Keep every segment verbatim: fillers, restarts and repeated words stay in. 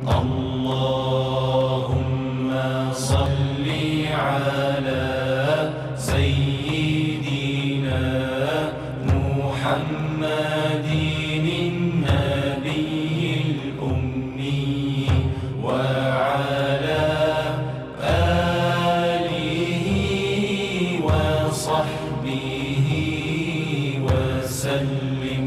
اللهم صل على سيدنا محمد النبي الأمي وعلى آله وصحبه وسلم.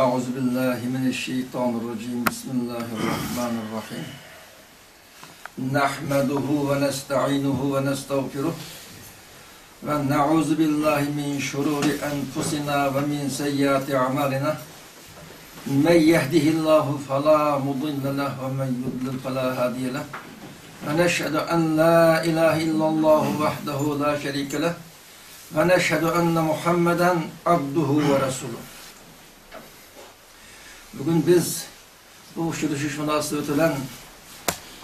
أعوذ بالله من الشيطان الرجيم. بسم الله الرحمن الرحيم. نحمده ونستعينه ونستغفره، ونعوذ بالله من شرور أنفسنا ومن سيئات أعمالنا. من يهده الله فلا مضل له، ومن يضلل فلا هادي له. ونشهد أن لا إله إلا الله وحده لا شريك له، ونشهد أن محمدا عبده ورسوله. بۈگۈن بىز بۇ ئۇچرىشىش مۇناسىۋىتى بىلەن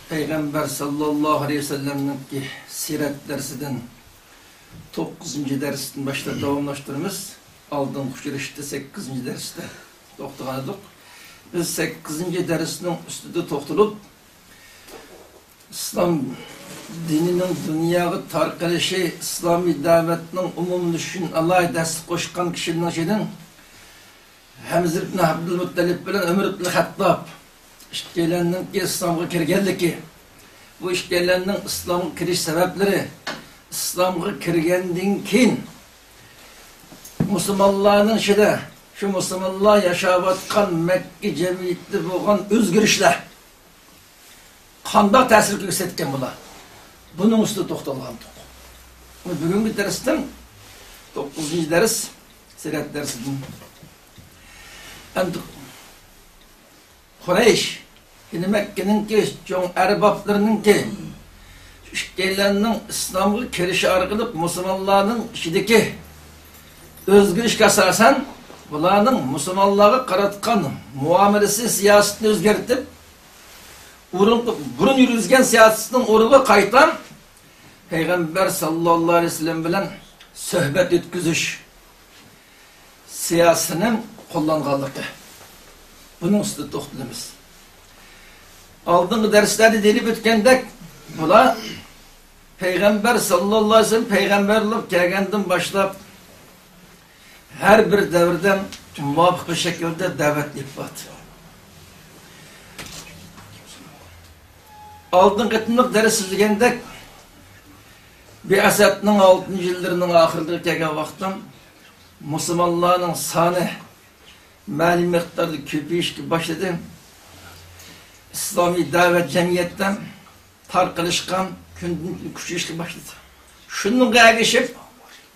پەيغەمبەر ساللاللاھۇ ئەلەيھى ۋەسەللەمنىڭكى سىرەت دەرسىدىن توققۇزىنچى دەرستىن باشلاپ داۋاملاشتۇرىمىز. ئالدىنقى ئۇچرىشىشتا سەككىزىنچى دەرستە توختىغان ئىدۇق. بىز سەككىزىنچى دەرسنىڭ ئۈستىدە توختىلىپ، ئىسلام دىنىنىڭ دۇنياغا تارقىلىشى، ئىسلامىي دەۋەتنىڭ ئومۇملىشىشىنى ئالاھىدە ھەسسە قوشقان كىشىلەرنىڭ ئىچىدىن ھەمزە ئىبن ئابدۇلمۇتتەلىپ بىلەن ئۆمەر ئىبن خەتتاب ئىككىيلەننىڭكى ئىسلامغا كىرگەنلىكى، بۇ ئىككىيلەننىڭ ئىسلامغا كىرىش سەۋەبلىرى، ئىسلامغا كىرگەندىن كېيىن مۇسۇلمانلارنىڭ ئىچىدە، شۇ مۇسۇلمانلار ياشاۋاتقان مەككە جەمئىيىتىدە بولغان ئۆزگىرىشلەر، قانداق تەسىر كۆرسەتكەن بۇلار؟ بۇنىڭ ئۈستىدە توختالغانتۇق. بۇ بۈگۈنكى دەرستىن توققۇزىنچى دەرس، سىرەت دەرسىدىن. ئەمدى قۇرەيش، يەنى مەككىنىڭكى چوڭ ئەربابلىرىنىڭكى، شۇ ئىككىيلەننىڭ ئىسلامغا كىرىشى ئارقىلىق مۇسۇلمانلارنىڭ ئىچىدىكى ئۆزگىرىشكە ئاساسەن، بۇلارنىڭ مۇسۇلمانلارغا قاراتقان مۇئامىلىسى، سىياسىتىنى ئۆزگەرتىپ، ئورۇن، بۇرۇن يۈرگۈزگەن سىياسىتىنىڭ ئورنىغا قايتا پەيغەمبەر ساللاللاھۇ ئەلەيھى ۋەسەللەم بىلەن سۆھبەت ئۆتكۈزۈش سىياسىتىنى قوللانغانلىقى، بۇنىڭ ئۈستىدە توختىلىمىز. ئالدىنقى دەرسلەردە دېيىلىپ ئۆتكەندەك، بۇلار پەيغەمبەر ساللاللاھۇ ئەلەيھى ۋەسەللەم پەيغەمبەر بولۇپ كەلگەندىن باشلاپ، ھەر بىر دەۋردە مۇۋاپىق بىر شەكىلدە دەۋەت ئېلىپ باردى. ئالدىنقى قېتىملىق دەرس سۆزلىگەندەك، بىئەسەتنىڭ ئالتىنچى يىللىرىنىڭ ئاخىرىغا كەلگەن ۋاقىتتا مۇسۇلمانلارنىڭ سانى مەلۇم مىقداردا كۆپىيىشكە باشلىدى. ئىسلامىي دەۋەت جەمئىيەتتە تارقىلىشقا، كۈندىن كۈن كۈچىيىشكە باشلىدى. شۇنىڭغا ئەگىشىپ،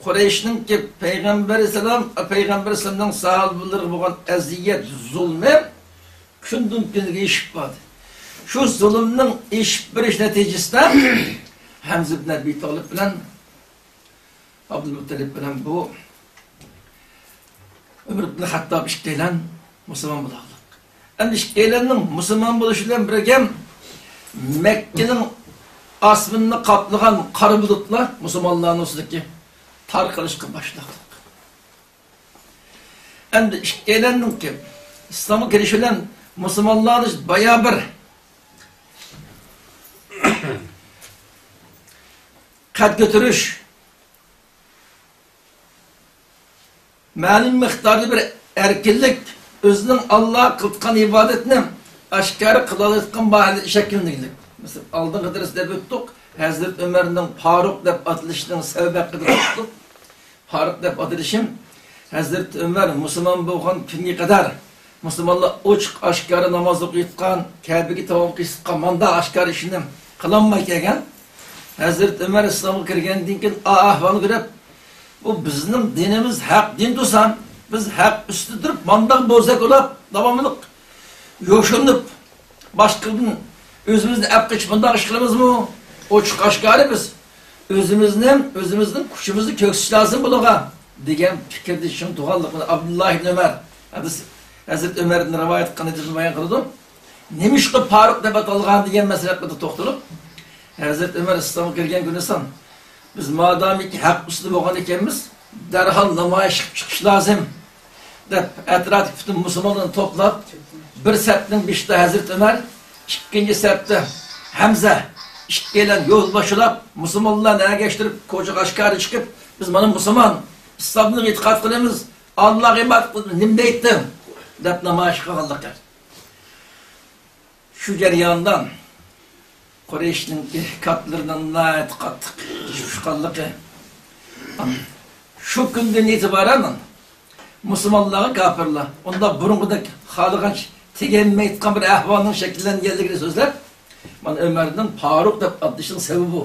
قۇرەيشنىڭكى پەيغەمبەر ئەلەيھىسسالام، پەيغەمبەر ئەلەيھىسسالامنىڭ ساھابىلىرىگە بولغان ئەزىيەت، زۇلمى كۈندىن كۈنگە ئېشىپ باردى. شۇ زۇلۇمنىڭ ئېشىپ بېرىش نەتىجىسىدە ھەمزە ئىبن ئەبى تالىپ بىلەن ئابدۇلمۇتتەلىپ بىلەن بۇ ئۆمەر ئىبن خەتتاب ئىككىيلەن مۇسۇلمان بولغانلىق. ئەمدى ئىككىيلەننىڭ مۇسۇلمان بولۇشى بىلەن بىرگە مەككىنىڭ ئاسمىنىنى قاپلىغان قارا بۇلۇتلار مۇسۇلمانلارنىڭ ئۈستىدىكى تارقىلىشقا باشلىغانلىق. ئەمدى ئىككىيلەننىڭكى ئىسلامغا كىرىشى بىلەن مۇسۇلمانلارنى بايا بىر قەد كۆتۈرۈش، مەلۇم مىقداردا بىر ئەركىنلىك، ئۆزىنىڭ ئاللاغا قىلىدىغان ئىبادىتىنى ئاشكارا قىلالايدىغان ماھىيەتتە شەكىللەنگەنلىك. مەسىلەن، ئالدىنقى دەرستە دەپ ئۆتتۇق، ھەزرىتى ئۆمەرنىڭ پاروق دەپ ئاتىلىشىنىڭ سەۋەبى ھەققىدە توختىلىپ، پاروق دەپ ئاتىلىشىم، ھەزرىتى ئۆمەر مۇسۇلمان بولغان كۈنگە قەدەر مۇسۇلمانلار ئوچۇق ئاشكارا ناماز ئوقۇيدىغان، كەبىگە تاۋاپ قىلىشقا مانداق ئاشكارا ئىشنى قىلالماي كەلگەن. ھەزرىتى ئۆمەر ئىسلامغا كىرگەندىن كېيىن ئا ئەھۋالنى كۆرۈپ، بۇ بىزنىڭ دىنىمىز ھەق دىن تۇرسا، بىز ھەق ئۈستىدە تۇرۇپ مانداق بولساق ئۇلاپ داۋاملىق يوشۇرۇنۇپ، باشقىدىن ئۆزىمىزنى ئەپ قېچىپ مۇنداق ئىش قىلىمىزمۇ؟ ئوچۇق ئاشكارا بىز ئۆزىمىزنى، ئۆزىمىزنىڭ كۈچىمىزنى كۆرسىتىش لازىم بۇلارغا، دېگەن پىكىردە چىڭ تۇرغانلىقىنى ئابدۇللا ئىبن ئۆمەر ھەدىس، ھەزرىتى ئۆمەردىن رىۋايەت قىلغان ھەدىسىدە بايان قىلىدۇ. نېمىشقا پارۇق دەپ ئاتالغان دېگەن مەسىلە ھەققىدە توختىلىپ، ھەزرىتى ئۆمەر ئىسلامغا كىرگەن كۈنى سان، بىز مادامىكى ھەق ئۈستىدە بولغان ئىكەنمىز، دەرھال نامايىش قىلىپ چىقىش لازىم، دەپ، ئەتراپتىكى پۈتۈن مۇسۇلمانلارنى توپلاپ، بىر سەپنىڭ بېشىدا ھەزرىتى ئۆمەر، ئىككىنچى سەپتە ھەمزە، ئىككىيلەن يول باشلاپ، مۇسۇلمانلارنى ئەگەشتۈرۈپ، كوچىغا ئاشكارا چىقىپ، بىز مانا مۇسۇلمان، ئىسلامغا ئېتىقاد قىلىمىز، ئاللاغا ئىبادەت قىلىمىز، نېمە دەيتتىڭ؟ دەپ نامايىش قىلغانلىقى. شۇ جەرياندا قۇرەيشنىڭ كاتىپلىرىنىڭ ناھايىتى قاتتىق جۇشقانلىقى، شۇ كۈندىن ئېتىبارەن مۇسۇلمانلارغا كاپىرلار ئۇنداق بۇرۇنقىدەك خالىغانچە تېگەلمەيدىغان بىر ئەھۋالنىڭ شەكىللەنگەنلىكىنى سۆزلەپ، مانا ئۆمەرنىڭ پارۇق دەپ ئاتىلىشىنىڭ سەۋەبى بۇ.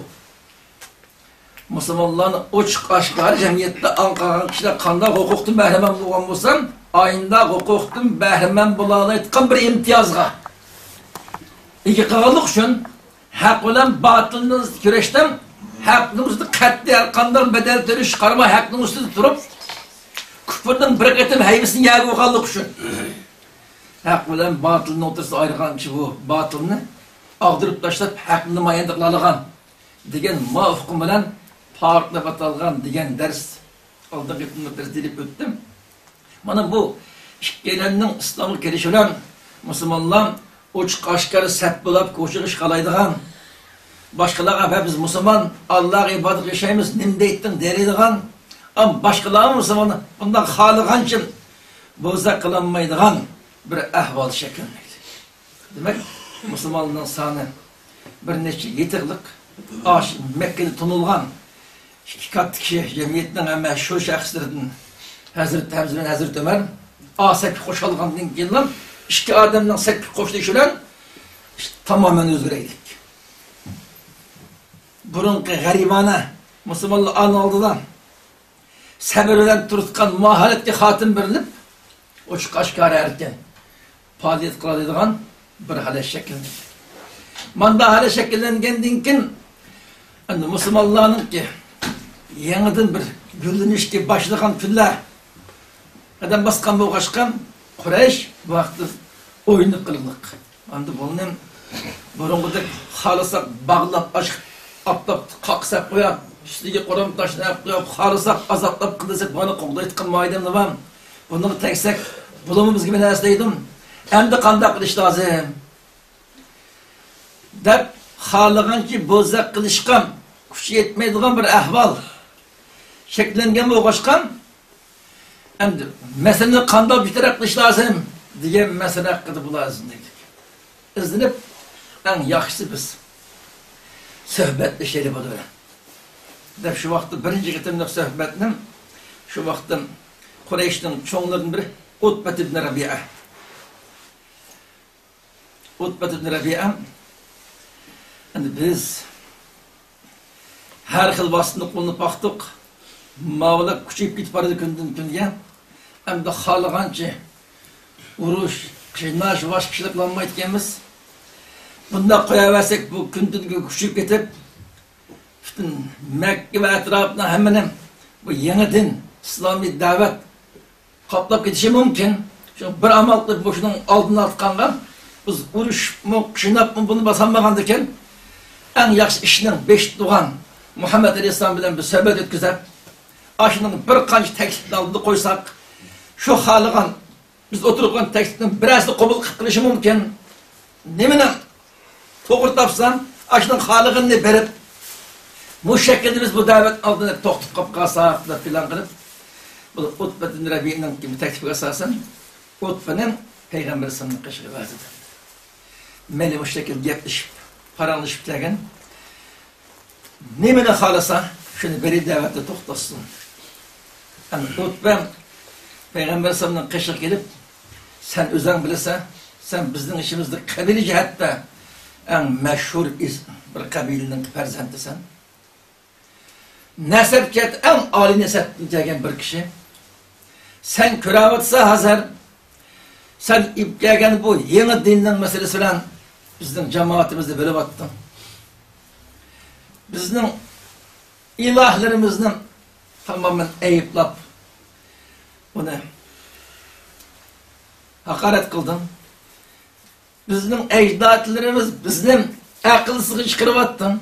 مۇسۇلمانلارنى ئوچۇق ئاشكارا جەمئىيەتتە ئاڭ قالغان كىشىلەر قانداق ھوقۇقتىن بەھرىمەن بولغان بولسا، ئاينداق ھوقۇقتىن بەھرىمەن بولالايدىغان بىر ئىمتىيازغا ئىگە قىلغانلىق ئۈچۈن، ھەق بىلەن باتىلنى كۈرەشتە ھەقنىڭ ئۈستىدە قەتئىي ھەر قانداق بەدەل تۆلەشكە قارىماي، ھەقنىڭ ئۈستىدە تۇرۇپ، كۇپرنىڭ بىر قېتىم ھەيۋىسىنى يەگە بولغانلىق ئۈچۈن، ھەق بىلەن باتىلنىڭ ئوتتۇرىسىدا ئايرىغان كىشى بۇ باتىلنى ئاغدۇرۇپ تاشلاپ، ھەقنى نامايان قىلالىغان دېگەن ما ئۇقۇم بىلەن پارۇق دەپ ئاتالغان دېگەن دەرس، ئالدىنقى قېتىملىق دەرس دېيىپ ئۆتتۈم. مانا بۇ ئىككىيلەننىڭ ئىسلامغا كىرىشى بىلەن مۇسۇلمانلار ئوچۇق ئاشكارا سەپ بولاپ كوچىغا چىقالايدىغان، باشقىلارغا، ھە، بىز مۇسۇلمان، ئاللاغا ئىبادەت قىلىپ ياشايمىز، نېمە دەيتتىڭ دەيدىغان، ئەمما باشقىلارمۇ مۇسۇلمان بۇنداق خالىغانچە بوزەك قىلالمايدىغان بىر ئەھۋال شەكىللەنمەكتە. دېمەك، مۇسۇلمانلارنىڭ سانى بىر نەچچە يېتىقلىق، ئاشۇ مەككىدە تونۇلغان ئىككى كاتتا كىشى، جەمئىيەتنىڭ ھەممە شۇ شەخسلىرىدىن ھەزرىتى ھەمزە بىلەن ھەزرىتى ئۆمەر ئا سەپكە قوشۇلغاندىن كېيىنلا، ئىككى ئادەمنىڭ سەپكە قوشۇلۇشى بىلەن ئىش تامامەن ئۆزگىرەيلىك. بۇرۇنقى غەرىبانە مۇسۇلمانلار ئالدىدا سەۋر بىلەن تۇرۇتقان مۇئاھەدەتكە خاتىمە بېرىلىپ، ئوچۇق ئاشكارا ئەركىن پائالىيەت قىلالايدىغان بىر ھالەت شەكىللەندى. مانداق ھالەت شەكىللەنگەندىن كېيىن، ئەمدى مۇسۇلمانلارنىڭكى يېڭىدىن بىر گۈللىنىشكە باشلىغان كۈنلەر قەدەم باسقان بولغاچقا، قۇرەيش بۇ ھەقتە ئويلىنىپ قېلىقلىق. ئەمدى بۇنى بۇرۇنقىدەك خالىساق باغلاپ، ئاپتاپتا قاقساپ قويۇپ، ئۈستىگە قورام تاشنى ئېلىپ قويۇپ، خالىساق ئازابلاپ قىلدى دېسەك، بۇنى قوغدايدىغان مايدىمىز بار. بۇنىڭغا تەگسەك، بۇلارمۇ بىزگە بىر نەرسە دەيدۇ. ئەمدى قانداق قىلىش لازىم؟ دەپ، خالىغانچە بوزەك قىلىشقا كۈچى يەتمەيدىغان بىر ئەھۋال شەكىللەنگەن بولغاچقا، ئەمدى مەسىلىنى قانداق بىتەرەپ قىلىش لازىم دېگەن مەسىلە ھەققىدە بۇلار ئىزدىنىدۇ. ئىزدىنىپ، ئەڭ ياخشىسى بىز سۆھبەتلىشەيلى بۇلار بىلەن، دەپ شۇ ۋاقىتتا بىرىنچى قېتىملىق سۆھبەتنى شۇ ۋاقىتتا قۇرەيشنىڭ چوڭلىرىدىن بىرى ئۇتبەت ئىبن رەبىئە. ئۇتبەت ئىبن رەبىئە، ئەمدى بىز ھەر خىل ۋاسىتىنى قوللىنىپ باقتۇق. ماۋۇلار كۈچىيىپ كېتىپ بارىدۇ كۈندىن كۈنگە. ئەمدى خالىغانچە ئۇرۇش، قىيناش، باشقا ئىشلار قىلالمايدىكەنمىز. بۇنداق قوياۋەرسەك، بۇ كۈندىن كۈنگە كۈچىيىپ كېتىپ، پۈتۈن مەككە ۋە ئەتراپىنىڭ ھەممىنى بۇ يېڭىدىن ئىسلامىي دەۋەت قاپلاپ كېتىشى مۇمكىن. شۇڭا بىر ئامال قىلىپ مۇشۇنىڭ ئالدىنى ئالىدىغانغا، بىز ئۇرۇشۇپمۇ، قىيناپمۇ بۇنى باسالمىغاندىكىن، ئەڭ ياخشى ئىشنىڭ بېشىدا تۇرغان مۇھەممەد ئەلەيھىسسالام بىلەن بىر سۆھبەت ئۆتكۈزۈپ، ئاشۇنىڭ بىر قانچە تەكلىپنى ئالدىدا قويساق، شۇ خالىغان، بىز ئوتتۇرىغا قويغان تەكلىپنىڭ بىرەرسىنى قوبۇل قىلىپ قېلىشى مۇمكىن. نېمىنى توغرا تاپسا، ئاشۇنىڭ خالىغىنىنى بېرىپ، مۇشۇ شەكىلدە بىز بۇ دەۋەتنىڭ ئالدىدا توختاپ قالساق دەپ پىلان قىلىپ، بۇ ئۇتبەت ئىبن رەبىئەنىڭ تەكلىپىگە ئاساسەن، ئۇتبىنى پەيغەمبەر ئەلەيھىسسالامنىڭ قېشىغا بەردى. مەيلى، مۇشۇ شەكىلدە گەپلىشىپ، پاراڭلىشىپ كەلگىن. نېمىنى خالىسا، شۇنى بېرىپ دەۋەتتە توختاتسۇن. ئەمدى ئۇتبە پەيغەمبەر ئەلەيھىسسالامنىڭ قېشىغا كېلىپ، سەن ئۆزۈڭ بىلىسەن، سەن بىزنىڭ ئىچىمىزدە قەبىلە جەھەتتە ئەڭ مەشھۇر ئىس-، بىر قەبىلىنىڭ پەرزەنتىسەن. نەسەب جەھەتتە ئەڭ ئالىي نەسەبتىن كەلگەن بىر كىشى. سەن كۆرۈۋاتىسەن ھازىر، سەن ئېلىپ كەلگەن بۇ يېڭى دىننىڭ مەسىلىسى بىلەن بىزنىڭ جامائىتىمىزنى بۆلۈۋەتتىڭ. بىزنىڭ ئىلاھلىرىمىزنى تامامەن ئەيىبلەپ، ئۇنى ھاقارەت قىلدىڭ. بىزنىڭ ئەجدادلىرىمىز بىزنى ئەقىلسىزغا چىقىرىۋاتتىڭ.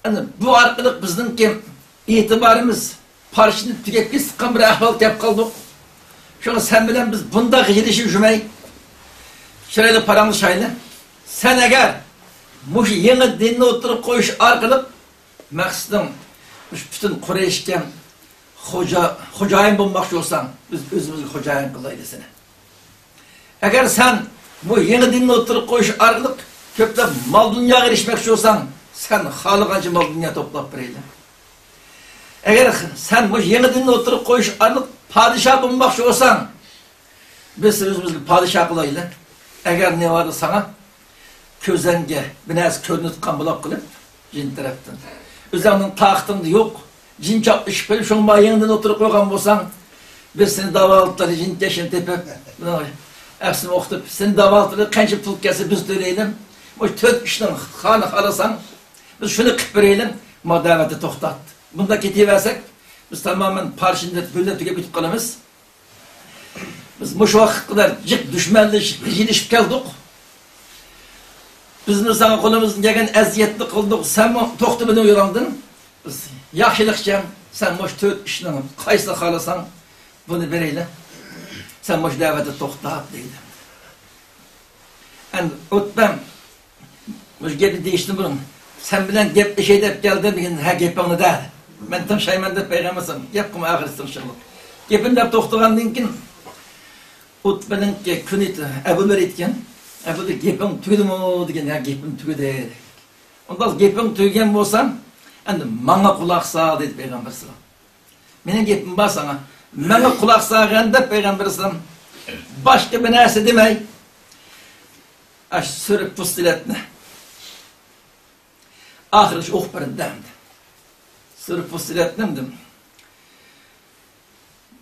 ئەنە بۇ ئارقىلىق بىزنىڭكى ئېتىبارىمىز پارچىلىنىپ تۈگەپ كېتىدىغان بىر ئەھۋالغا كەپ قالدۇق. شۇڭا سەن بىلەن بىز بۇنداق يېلىشىپ يۈرمەي، چىرايلىق پاراڭلىشايلى. سەن ئەگەر مۇشۇ يېڭى دىننى ئوتتۇرىغا قويۇش ئارقىلىق مەقسىتىڭ مۇشۇ پۈتۈن قۇرەيشكە خوجا-، خوجايىن بولماقچى بولساڭ، بىز ئۆزىمىزگە خوجايىن قىلايلى سېنى. ئەگەر سەن بۇ يېڭى دىننى ئوتتۇرىغا قويۇش ئارقىلىق كۆپلەپ مال-دۇنياغا ئېرىشمەكچى بولساڭ، سەن خالىغانچە مال-دۇنيا توپلاپ بېرەيلى. ئەگەر سەن مۇشۇ يېڭى دىننى ئوتتۇرىغا قويۇش ئارقىلىق پادىشاھ بولماقچى بولساڭ، بىز سېنى ئۆزىمىزگە پادىشاھ قىلايلى. ئەگەر نېۋادا ساڭا كۆزۈڭگە بىر نەرسە كۆرۈنۈۋاتقان بولاپ قېلىپ، جىن تەرەپتىن، ئۆزۈڭنىڭ تاقىتىڭدە يوق، جىن چاپلىشىپ قېلىپ، شۇڭا يېڭىدىن ئوتتۇرىغا قويغان بولساڭ، بىز سېنى داۋالىتىپ، جىن كەشىنى تېپىپ، بۇنىڭ ئەپسىنى ئوقۇتۇپ، سېنى داۋالىتىپ، قانچە پۇل كەلسە بىز تۆلەيلى. مۇشۇ تۆت ئىشنىڭ خانى خالىساڭ، بىز شۇنى قىلىپ بېرەيلى. ما دەۋەتنى توختات. بۇنداق كېتىۋەرسەك، بىز تامامەن پارچىنى بۆلۈپ تۈگەپ كېتىپ قالىمىز. بىز مۇشۇ ۋاقىتقا قەدەر جىق دۈشمەنلىشىپ، يېلىشىپ كەلدۇق. بىزمۇ ساڭا قولىمىزدىن كەلگەن ئەزىيەتنى قىلدۇق، سەنمۇ توختىمىدىڭ يولۇڭدىن. بىز ياخشىلىقچە، سەن مۇشۇ تۆت ئىشنىڭ قايسىنى خالىساڭ، بۇنى بېرەيلى. سەن مۇشۇ دەۋەتنى توختات، دەيدۇ. ئەمدى ئۇتبەم مۇشۇ گەپنى دېيىشتىن بۇرۇن، سەن بىلەن گەپلىشەي دەپ كەلدىم دېگەن، ھە، گېپىڭنى دە. مەن تىڭشايمەن دەپ پەيغەمبەر ئەلەيھىسسالام، گەپ قىلما ئاخىرى تىڭشىغىلى. گېپىنى دەپ توختىغاندىن كېيىن، ئۇتبىنىڭكى كۈنى ئەبۇ بەكىر ئىكەن. ئەبۇ بەكىر، گېپىڭ تۈگىدىمۇ دېگەن، ھە، گېپىم تۈگىدى. ئۇنداق گېپىڭ تۈگىگەن بولسا، ئەمدى ماڭا قۇلاق سال، دېدى پەيغەمبەر ئەلەيھىسسالام. مېنىڭ گېپىم بار ساڭا. ماڭا قۇلاق سالغىن دەپ پەيغەمبەر ئەلەيھىسسالام باشقا بىر نەرسە دېمەي، ئاشۇ سۈرە پۇسسىلەتنى ئاخىرىغىچە ئوقۇپ بەردى ئەمدى. سۈرە پۇسسىلەتنى دېدىم.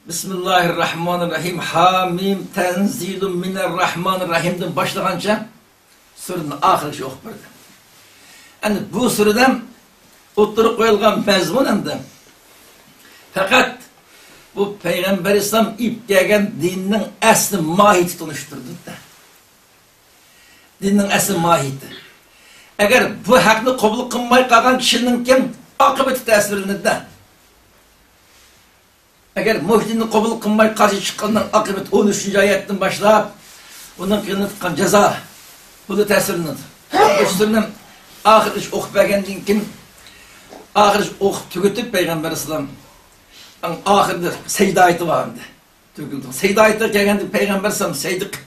بىسمىللاھىررەھمانىررەھىم. ھامىم، تەنزىلۇم مىنەررەھمانىررەھىمدىن باشلىغانچە سۈرىنى ئاخىرىغىچە ئوقۇپ بەردى. ئەمدى بۇ سۈرىدە ئوتتۇرىغا قويۇلغان مەزمۇن ئەمدى پەقەت بۇ پەيغەمبەر ئەلەيھىسسالام ئېلىپ كەلگەن دىننىڭ ئەسلى ماھىيىتى تونۇشتۇرۇلدى. دىننىڭ ئەسلى ماھىيىتى. ئەگەر بۇ ھەقنى قوبۇل قىلماي قالغان كىشىنىڭكى ئاقىۋىتى تەسۋىرلىنىدۇ. ئەگەر مۇشۇ دىننى قوبۇل قىلماي قارشى چىققاننىڭ ئاقىۋىتى ئون ئۈچىنچى ئايەتتىن باشلاپ، ئۇنىڭ قىلىنىۋاتقان جازا، بۇنى تەسۋىرلىنىدۇ. مۇشۇ سۈرىنى ئاخىرىغىچە ئوقۇپ بەرگەندىن كېيىن، ئاخىرىغىچە ئوقۇپ تۈگىتىپ پەيغەمبەر ئەلەيھىسسالام، ئەڭ ئاخىرىدا سەجدە ئايىتى بار ئەمدى. تۆكۈلدى. سەجدە ئايىتىغا كەلگەندە پەيغەمبەر ئەلەيھىسسالام سەجدە قىلىپ،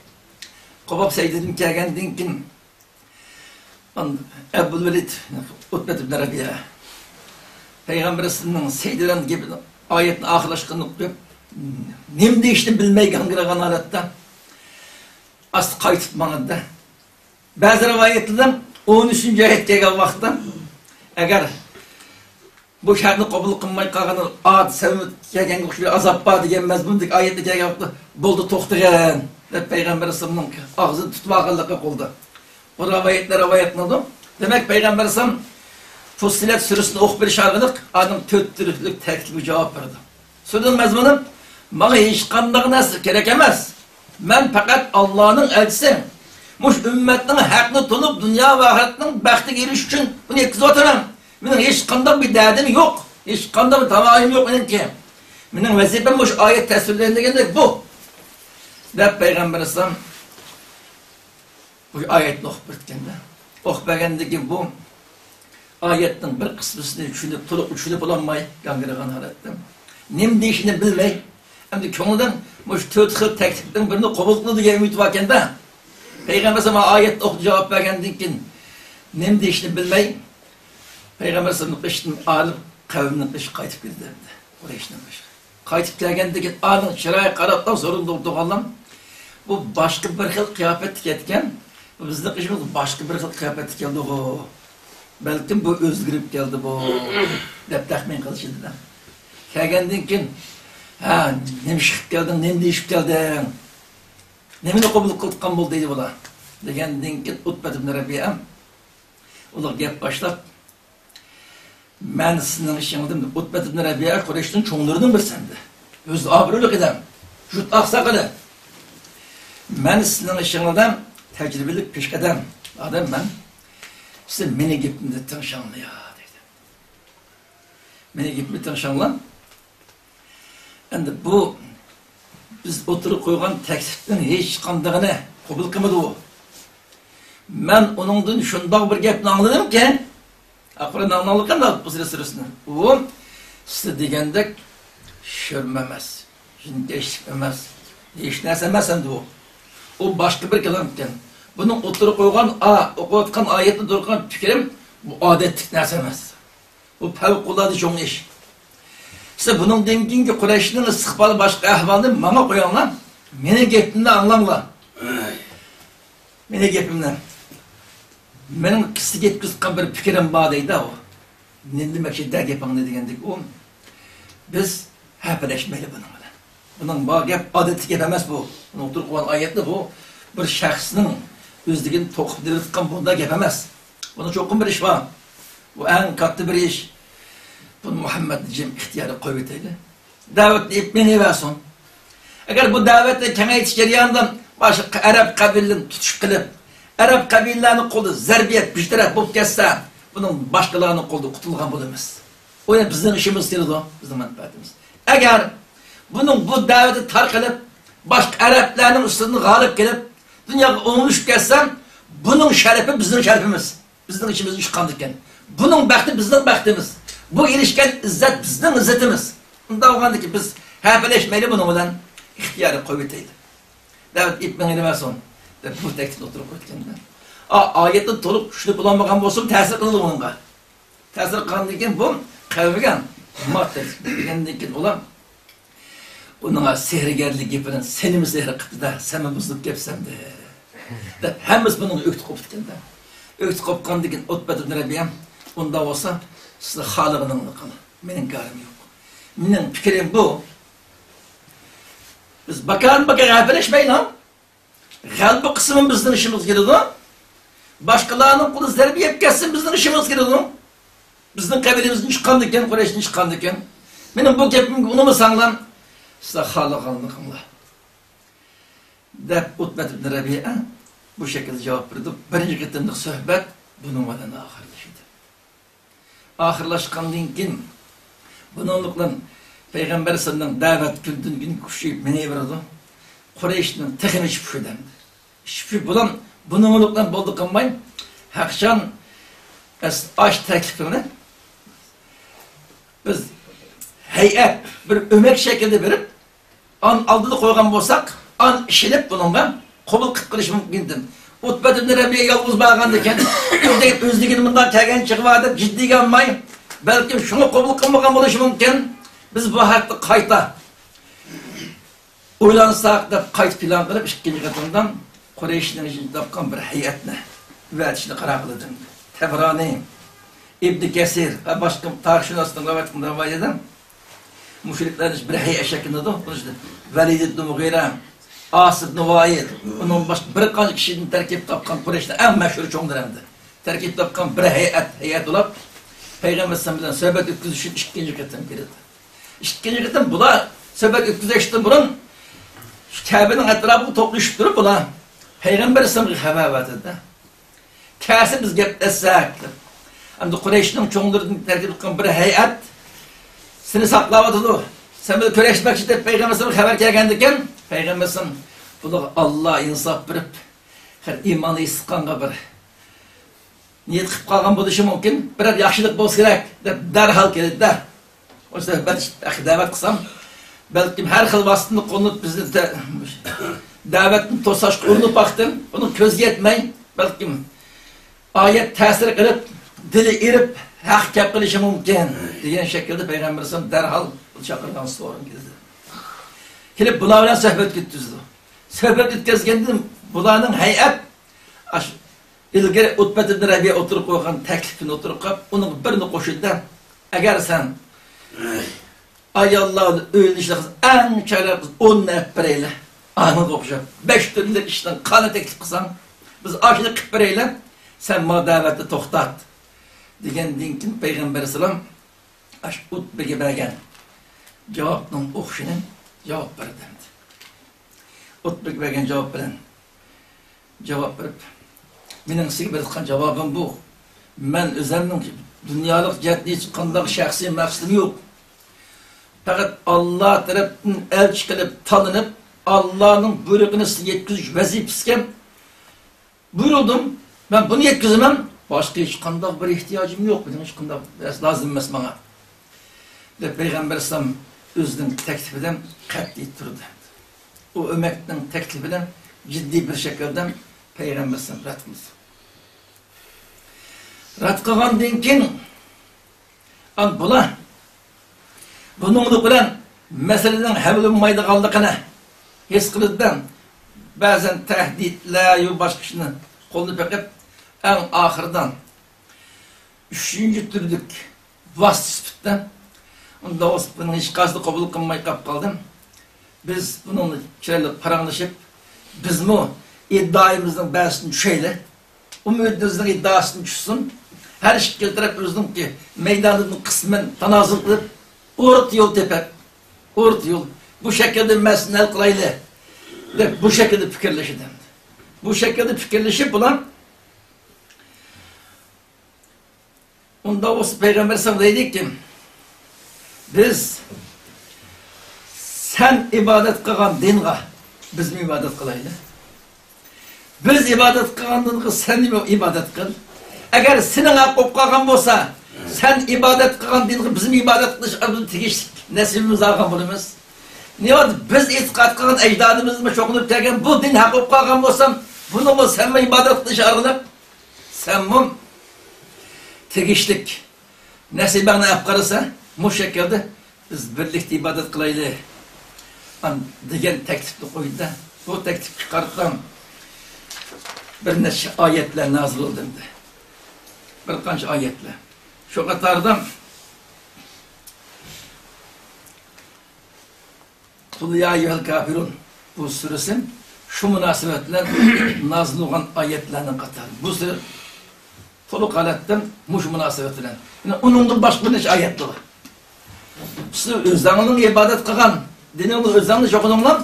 قوپۇپ سەجدىدىن كەلگەندىن كېيىن، ئەبۇل ۋەلىد، ئۇتبەت ئىبن رەبىئە، پەيغەمبەر ئەلەيھىسسالامنىڭ سەجدە بىلەن گېپىنى، ئايەتنى ئاخىرلاشقىنىنى قويۇپ، نېمە دېيىشنى بىلمەي گاڭگىرىغان ھالەتتە ئاستا قايتىپ ماڭىدۇ. بەزى رىۋايەتلەردە ئون ئۈچىنچى ئايەت كەلگەن ۋاقىتتا، ئەگەر بۇ شەرتنى قوبۇل قىلماي قالغىنى ئاد سەۋەبى كەلگەنگە ئوخشاش بىر ئازاب بار دېگەن مەزمۇندىكى ئايەتنى كەلگەن ۋاقىتتا، بولدى، توختىغىن دەپ پەيغەمبەر ئەلەيھىسسالامنىڭ ئاغزىنى تۇتۇۋالغانلىقى قىلدى. بۇ رىۋايەتلەر رىۋايەت قىلىنىدۇ. دېمەك، پەيغەمبەر ئەلەيھىسسالام فۇسسىلەت سۈرىسىنى ئوقۇپ بېرىش ئارقىلىق ئادەم تۆت تۈرلۈك تەكلىپكە جاۋاب بەردى. سۈرىنىڭ مەزمۇنى، ماڭا ھېچقانداق نەرسە كېرەك ئەمەس. مەن پەقەت ئاللانىڭ ئەلچىسى. مۇشۇ ئۈممەتنىڭ ھەقنى تونۇپ، دۇنيا ۋە ئاخىرەتنىڭ بەختىگە ئېرىشىش ئۈچۈن بۇنى يەتكۈزۈۋاتىمەن. مېنىڭ ھېچقانداق بىر دەردىم يوق، ھېچقانداق بىر تاۋايىم يوق مېنىڭكى. مېنىڭ ۋەزىپەم مۇشۇ ئايەت تەسۋىرلەندۈرگەندەك بۇ، دەپ پەيغەمبەر ئەلەيھىسسالام بۇ ئايەتنى ئوقۇپ بېرىپتىكەن-دە. ئوقۇپ بەرگەندىن كېيىن بۇ ئايەتنىڭ بىر قىسمىسىنى چۈشىنىپ، تولۇق چۈشىنىپ بولالماي، گاڭگىرىغان ھالەتتە، نېمە دېيىشىنى بىلمەي، ئەمدى كۆڭلىدىن مۇشۇ تۆت خىل تەكلىپنىڭ بىرىنى قوبۇل قىلىدۇ دېگەن ئۈمىد باركەن-دە. پەيغەمبەر ئەلەيھىسسالام ئايەتنى ئوقۇپ جاۋاب بەرگەندىن كېيىن، نېمە دېيىشىنى بىلمەي، پەيغەمبەر ئەلەيھىسسالامنىڭ قېشىدىن ئايرىلىپ، قەۋمىنىڭ قېشىغا قايتىپ كىردى ئەمدى. قۇرەيشنىڭ قېشىغا. قايتىپ كەلگەندىن كېيىن ئانىڭ چىرايىغا قاراپلا سورىدى، توغرىلام، بۇ باشقا بىر خىل قىياپەتتە كەتكەن، بۇ بىزنىڭ قېشىمىزغا باشقا بىر خىل قىياپەتتە كەلدىغۇ، بەلكىم بۇ ئۆزگىرىپ كەلدى بۇ، دەپ تەخمىن قىلىشىدىدە. كەلگەندىن كېيىن، ھە، نېمە ئىش قىلىپ كەلدىڭ، نېمە دېيىشىپ كەلدىڭ، نېمىنى قوبۇل قىلىۋاتقان بولدى دەيدۇ بۇلار، دېگەندىن كېيىن ئۇتبەت ئىبن رەبىئە ئۇلارغا گەپ باشلاپ، مەن سىزنىڭ ئىچىڭىزدىن ئۇتبەت ئىبن رەبىئە قۇرەيشنىڭ چوڭلىرىنىڭ بىرسى ئەمدى. ئۆزى ئابرۇيلۇق ئادەم. يۇرت ئاقساقىلى. مەن سىزنىڭ ئىچىڭىزدىن تەجرىبىلىك پېشقەدەم ئادەم مەن. سىز مېنىڭ گېپىمنى تىڭشاڭلار دەيدۇ. مېنىڭ گېپىمنى تىڭشاڭلار. ئەمدى بۇ بىز ئوتتۇرىغا قويغان تەكلىپنىڭ ھېچقاندىقىنى قوبۇل قىلمىدى ئۇ. مەن ئۇنىڭدىن شۇنداق بىر گەپنى ئاڭلىدىمكى، ئاخىرى ئاڭلىغان بۇ سىرە سىرىسىنى. ئۇ سىز دېگەندەك شۆرمە ئەمەس، يىنكەشلىك ئەمەس، ھېچ نەرسە ئەمەس ئەمدى ئۇ. ئۇ باشقا بىر كالام ئىكەن. بۇنىڭ ئوتتۇرىغا قويغان، ئا، ئوقۇۋاتقان ئايەتنى ئوتتۇرىغا قويغان پىكرىم، بۇ ئادەتتىكى نەرسە ئەمەس. بۇ پەۋقۇلئاددە چوڭ ئىش. سىز بۇنىڭدىن كېيىنكى قۇرەيشنىڭ ئىستىقبالى باشقا ئەھۋالنى ماڭا قويۇڭلار. مېنىڭ گېپىمنى ئاڭلاڭلار. مېنىڭ گېپىمنى. مېنىڭ سىزگە يەتكۈزۈۋاتقان بىر پىكرىم بار دەيدۇ ئۇ. نېمە دېمەكچى دە گېپىڭنى دېگەندىكى ئۇ. بىز ھەپىلەشمەيلى بۇنىڭ بىلەن. بۇنىڭ بار گەپ ئادەتتىكى گەپ ئەمەس بۇ. بۇنىڭ ئوتتۇرىغا قويغان ئايەتنى بۇ بىر شەخسنىڭ ئۆزلۈكىنى توقۇپ دېۋېتىۋاتقان بۇنداق گەپ ئەمەس. بۇنىڭ چوقۇم بىر ئىش بار. بۇ ئەڭ كاتتا بىر ئىش. بۇنى مۇھەممەد جىم ئىختىيارى قويۇۋېتەيلى. دەۋەتنى ئېلىپ مېڭىۋەرسۇن. ئەگەر بۇ دەۋەتنى كېڭەيتىش جەريانىدا باشقا ئەرەب قەبىلىلىرىنى تۇتۇش قىلىپ، ئەرەب قەبىلىلەرنىڭ قولىدا زەربە يەپ بىتەرەپ بولۇپ كەتسە، بۇنىڭ باشقىلارنىڭ قولىدا قۇتۇلغان بولىمىز. ئۇ يەنە بىزنىڭ ئىشىمىزغا كېلىدۇ، بىزنىڭ مەنپەئەتىمىز. ئەگەر بۇنىڭ بۇ دەۋىتى تارقىلىپ، باشقا ئەرەبلەرنىڭ ئۈستىدىن غالىب كېلىپ، دۇنياغا ئوڭلىشىپ كەتسە، بۇنىڭ شەرىپى بىزنىڭ شەرىپىمىز. بىزنىڭ ئىچىمىزدە چىققاندىكەن. بۇنىڭ بەختى بىزنىڭ بەختىمىز. بۇ ئېرىشكەن ئىززەت بىزنىڭ ئىززىتىمىز. ئۇنداق بولغاندىكىن بىز ھەپىلەشمەيلى بۇنىڭ بىلەن، ئىختىيارى قويۇۋېتەيلى. دەۋەت ئېلىپ مېڭىۋەرسۇن، دەپ بۇ تەكلىپنى ئوتتۇرىغا قويۇپتىكەن. ئا، ئايەتنى تولۇق چۈشىنىپ بولالمىغان بولسىمۇ تەسىر قىلىدۇ ئۇنىڭغا. تەسىر قىلغاندىن كېيىن بۇ قەۋمىگە مات دېگەندىن كېيىن ئۇلار ئۇنىڭغا سېھىرگەرلىك گېپىنى سېنىمۇ سېھىر قىپتۇ-دە، سەنمۇ بۇزۇلۇپ كەپسەن-دە، دەپ ھەممىسى بۇنىڭغا ئۆكتە قوپتىكەن-دە. ئۆكتە قوپقاندىن كېيىن ئۇتبەت ئىبن رەبىئە، ئۇنداق بولسا سىلەر خالىغىنىڭلار قىلىڭ، مېنىڭ كارىم يوق. مېنىڭ پىكرىم بۇ، بىز باكان باكان ھەپىلەشمەيلى. غەلىبە قىلسىمۇ بىزنىڭ ئىشىمىزغا كېلىدۇ. باشقىلارنىڭ قولى زەربە يەپ كەتسىمۇ بىزنىڭ ئىشىمىزغا كېلىدۇ. بىزنىڭ قەبىلىمىزدىن چىققاندىكەن، قۇرەيشتىن چىققاندىكەن. مېنىڭ بۇ گېپىمگە ئۇنىمىساڭلار، سىلەر خالىغانلىقىڭلار، دەپ ئۇتبەت ئىبن رەبىئە بۇ شەكىلدە جاۋاب بېرىدۇ. بىرىنچى قېتىملىق سۆھبەت بۇنىڭ بىلەن ئاخىرلىشىدۇ. ئاخىرلاشقاندىن كېيىن، بۇنىڭلىق بىلەن پەيغەمبەر ئەلەيھىسسالامنىڭ دەۋەت كۈندىن كۈنگە كۈچىيىپ مېڭىۋېرىدۇ. قۇرەيشنىڭ تېخىمۇ ئىچى پۇشىدى ئەمدى. ئىچى پۇشۇپ، بۇلام بۇنىڭلىق بىلەن بولدى قىلماي، ھەقچان ئاش تەكلىپىنى بىز ھەيئەت، بىر ئۆمەك شەكلىدە بېرىپ، ئان ئالدىدا قويغان بولساق، ئان ئىشىنىپ بۇنىڭغا قوبۇل قىلىپ قېلىشى مۇمكىن ئىدى. ئۇتبەت ئىبن رەبىئە يالغۇز بارغاندىكىن، ئۆزى، ئۆزلۈكىدە مۇنداق كەلگەن چېغى بار دەپ جىددىيگە ئالماي، بەلكىم شۇڭا قوبۇل قىلمىغان بولۇشى مۇمكىن. بىز بۇ ھەقتە قايتا ئويلانساق دەپ قايتا پىلان قىلىپ، ئىككىنچى قېتىمدا قۇرەيشنىڭ ئىچىدىن تاپقان بىر ھەيئەتنى ئەۋەتىشنى قارار قىلدىم. تەبرانى، ئىبن كەسىر ۋە باشقا تارىخشۇناسلارنىڭ رىۋايەت قىلغان رىۋايەتتە مۇشرىكلار بىر ھەيئەت شەكلىدە، بۇنىڭ ئىچىدە ۋەلىد ئىبن مۇغىرە، ئاسىد ئىبن ۋائىل، ئۇنىڭ باشقا بىر قانچە كىشىدىن تەركىب تاپقان قۇرەيشنىڭ ئەڭ مەشھۇر چوڭلىرى ئەمدى تەركىب تاپقان بىر ھەيئەت، ھەيئەت بولۇپ، پەيغەمبەر ئەلەيھىسسالام بىلەن سۆھبەت ئۆتكۈزۈش ئۈچۈن ئىككىنچى قېتىم كېلىدۇ. ئىككىنچى قېتىم بۇلار سۆھبەت ئۆتكۈزۈشتىن بۇرۇن، شۇ كەبىنىڭ ئەتراپىغا توپلىشىپ تۇرۇپ، بۇلار پەيغەمبەر ئەلەيھىسسالامغا خەۋەر بەردى-دە. كەلسە بىز گەپلەشسەك دەپ. ئەمدى قۇرەيشنىڭ چوڭلىرىدىن تەركىب تاپقان بىر ھەيئەت سېنى ساقلاۋاتىدۇ. سەن بىلەن كۆرۈشمەكچى دەپ پەيغەمبەر ئەلەيھىسسالامغا خەۋەر كەلگەندىكەن، پەيغەمبەر ئەلەيھىسسالام بۇلارغا ئاللا ئىنساپ بېرىپ، خەير ئىمانى ئېسىققانغا بىر نىيەت قىلىپ قالغان بولۇشى مۇمكىن، بىرەر ياخشىلىق بولسا كېرەك دەپ دەرھال كېلىدۇ-دە. ئۇ سۆھبەت ھەققىدە دەۋەت قىلسام، بەلكىم ھەر خىل ۋاسىتىنى قوللىنىپ بىزنى دە-، دەۋەتنى توساشقا ئۇرۇنۇپ باقتىم. ئۇنىڭ كۆزى يەتمەي، بەلكىم ئايەت تەسىر قىلىپ، دىلى ئېرىپ، ھەق گەپ قىلىشى مۇمكىن دېگەن شەكىلدە پەيغەمبەر ئەلەيھىسسالام دەرھال چاقىرغان سورۇنغا كېلىدۇ. كېلىپ بۇلار بىلەن سۆھبەت ئۆتكۈزىدۇ. سۆھبەت ئۆتكۈزگەندىن بۇلارنىڭ ھەيئەت، ئاشۇ ئىلگىرى ئۇتبەت ئىبن رەبىئە ئوتتۇرىغا قويغان تەكلىپىنى ئوتتۇرىغا قويۇپ، ئۇنىڭغا بىرنى قوشۇلدى. ئەگەر سەن ئاياللار بىلەن ئۆيلىنىشلىق قىلساڭ، ئەڭ چىرايلىق قىز ئوننى ئېلىپ بېرەيلى. ئانىڭغا ئوخشاپ، بەش تۈرلۈك ئىشنىڭ قانى تەكلىپ قىلساڭ، بىز ئاشۇنى قىلىپ بېرەيلى. سەن ما دەۋەتنى توختات. دېگەندىن كېيىن پەيغەمبەر ئەلەيھىسسالام ئاشۇ ئۇتبىگە بەرگەن جاۋابنىڭ ئوخشىشىنى جاۋاب بەردى. ئۇتبىگە بەرگەن جاۋاب بىلەن جاۋاب بېرىپ، مېنىڭ سىزگە بېرىۋاتقان جاۋابىم بۇ. مەن ئۆزۈمنىڭ دۇنيالىق جەھەتتىن ھېچقانداق شەخسىي مەقسىتىم يوق. پەقەت ئاللا تەرەپتىن ئەلچى قىلىپ تاللىنىپ، ئاللانىڭ بۇيرۇقىنى سىزگە يەتكۈزۈش ۋەزىپىسىگە بۇيرۇلدۇم. مەن بۇنى يەتكۈزىمەن. باشقا ھېچقانداق بىر ئېھتىياجىم يوق، مېنىڭ ھېچقانداق نەرسە لازىم ئەمەس ماڭا، دەپ پەيغەمبەر ئەلەيھىسسالام ئۆزىنىڭ تەكلىپىدىن قەتئىي تۇردى. ئۇ ئۆمەكنىڭ تەكلىپىنى جىددىي بىر شەكىلدە پەيغەمبەر ئەلەيھىسسالام رەت قىلدى. رەت قىلغاندىن كېيىن، ئان بۇلار بۇنىڭلىق بىلەن مەسىلىنىڭ ھەل بولمايدىغانلىقىنى ھېس قىلىدىدە، بەزەن تەھدىتلەر يا باشقا ئىشنى قولىنى بېقىپ، ئەڭ ئاخىرىدا ئۈچىنچى تۈردىكى ۋاسىتە سۈپىتىدە، ئۇنداق بولسا بۇنىڭ ھېچقايسىنى قوبۇل قىلماي قاپ قالدىم. بىز بۇنىڭ بىلەن چىرايلىق پاراڭلىشىپ، بىزمۇ ئىددىئايىمىزنىڭ بەزىسىنى چۈشەيلى. ئۇمۇ ئۆزىنىڭ ئىددىئاسىدىن چۈشسۇن. ھەر ئىككىلا تەرەپ ئۆزىنىڭكى مەيدانىدىن قىسمەن تانازۇل قىلىپ، ئورتا يول تېپىپ، ئورتا يول، بۇ شەكىلدە مەسىلىنى ھەل قىلايلى، دەپ بۇ شەكىلدە پىكىرلىشىدۇ. بۇ شەكىلدە پىكىرلىشىپ، بۇلار ئۇنداق بولسا پەيغەمبەر ئەلەيھىسسالام دەيدىكى، بىز سەن ئىبادەت قىلغان دىنغا بىزمۇ ئىبادەت قىلايلى. بىز ئىبادەت قىلغان دىنغا سەنمۇ ئىبادەت قىل. ئەگەر سېنىڭ ھەق بولۇپ قالغان بولسا، سەن ئىبادەت قىلغان دىنغا بىزمۇ ئىبادەت قىلىش ئارقىلىق تېگىشلىك نەسىبىمىزنى ئالغان بولىمىز. نېمە، بىز ئېتىقاد قىلغان ئەجدادىمىزمۇ چوقۇنۇپ كەلگەن بۇ دىن ھەق بولۇپ قالغان بولسا، بۇنىڭغا سەنمۇ ئىبادەت قىلىش ئارقىلىق سەنمۇ تېگىشلىك نەسىبەڭنى ئەپ قارىسا، مۇشۇ شەكىلدە بىز بىرلىكتە ئىبادەت قىلايلى، ئان-، دېگەن تەكلىپنى قويدى. بۇ تەكلىپكە قارىتا بىر نەچچە ئايەتلەر نازىل بولدى ئەمدى. بىر قانچە ئايەتلەر. شۇ قاتاردا قۇل يا ئەييۇھەل كافىرۇن، بۇ سۈرىسى شۇ مۇناسىۋەت بىلەن نازىل بولغان ئايەتلەرنىڭ قاتارى. بۇ سۈرە تولۇق ھالەتتە مۇشۇ مۇناسىۋەت بىلەن. يەنى ئۇنىڭدىن باشقا بىر نەچچە ئايەت بار. سىز ئۆزۈڭلارنىڭ ئىبادەت قىلغان دىنىڭلار ئۆزۈڭلار چوقۇنۇڭلار.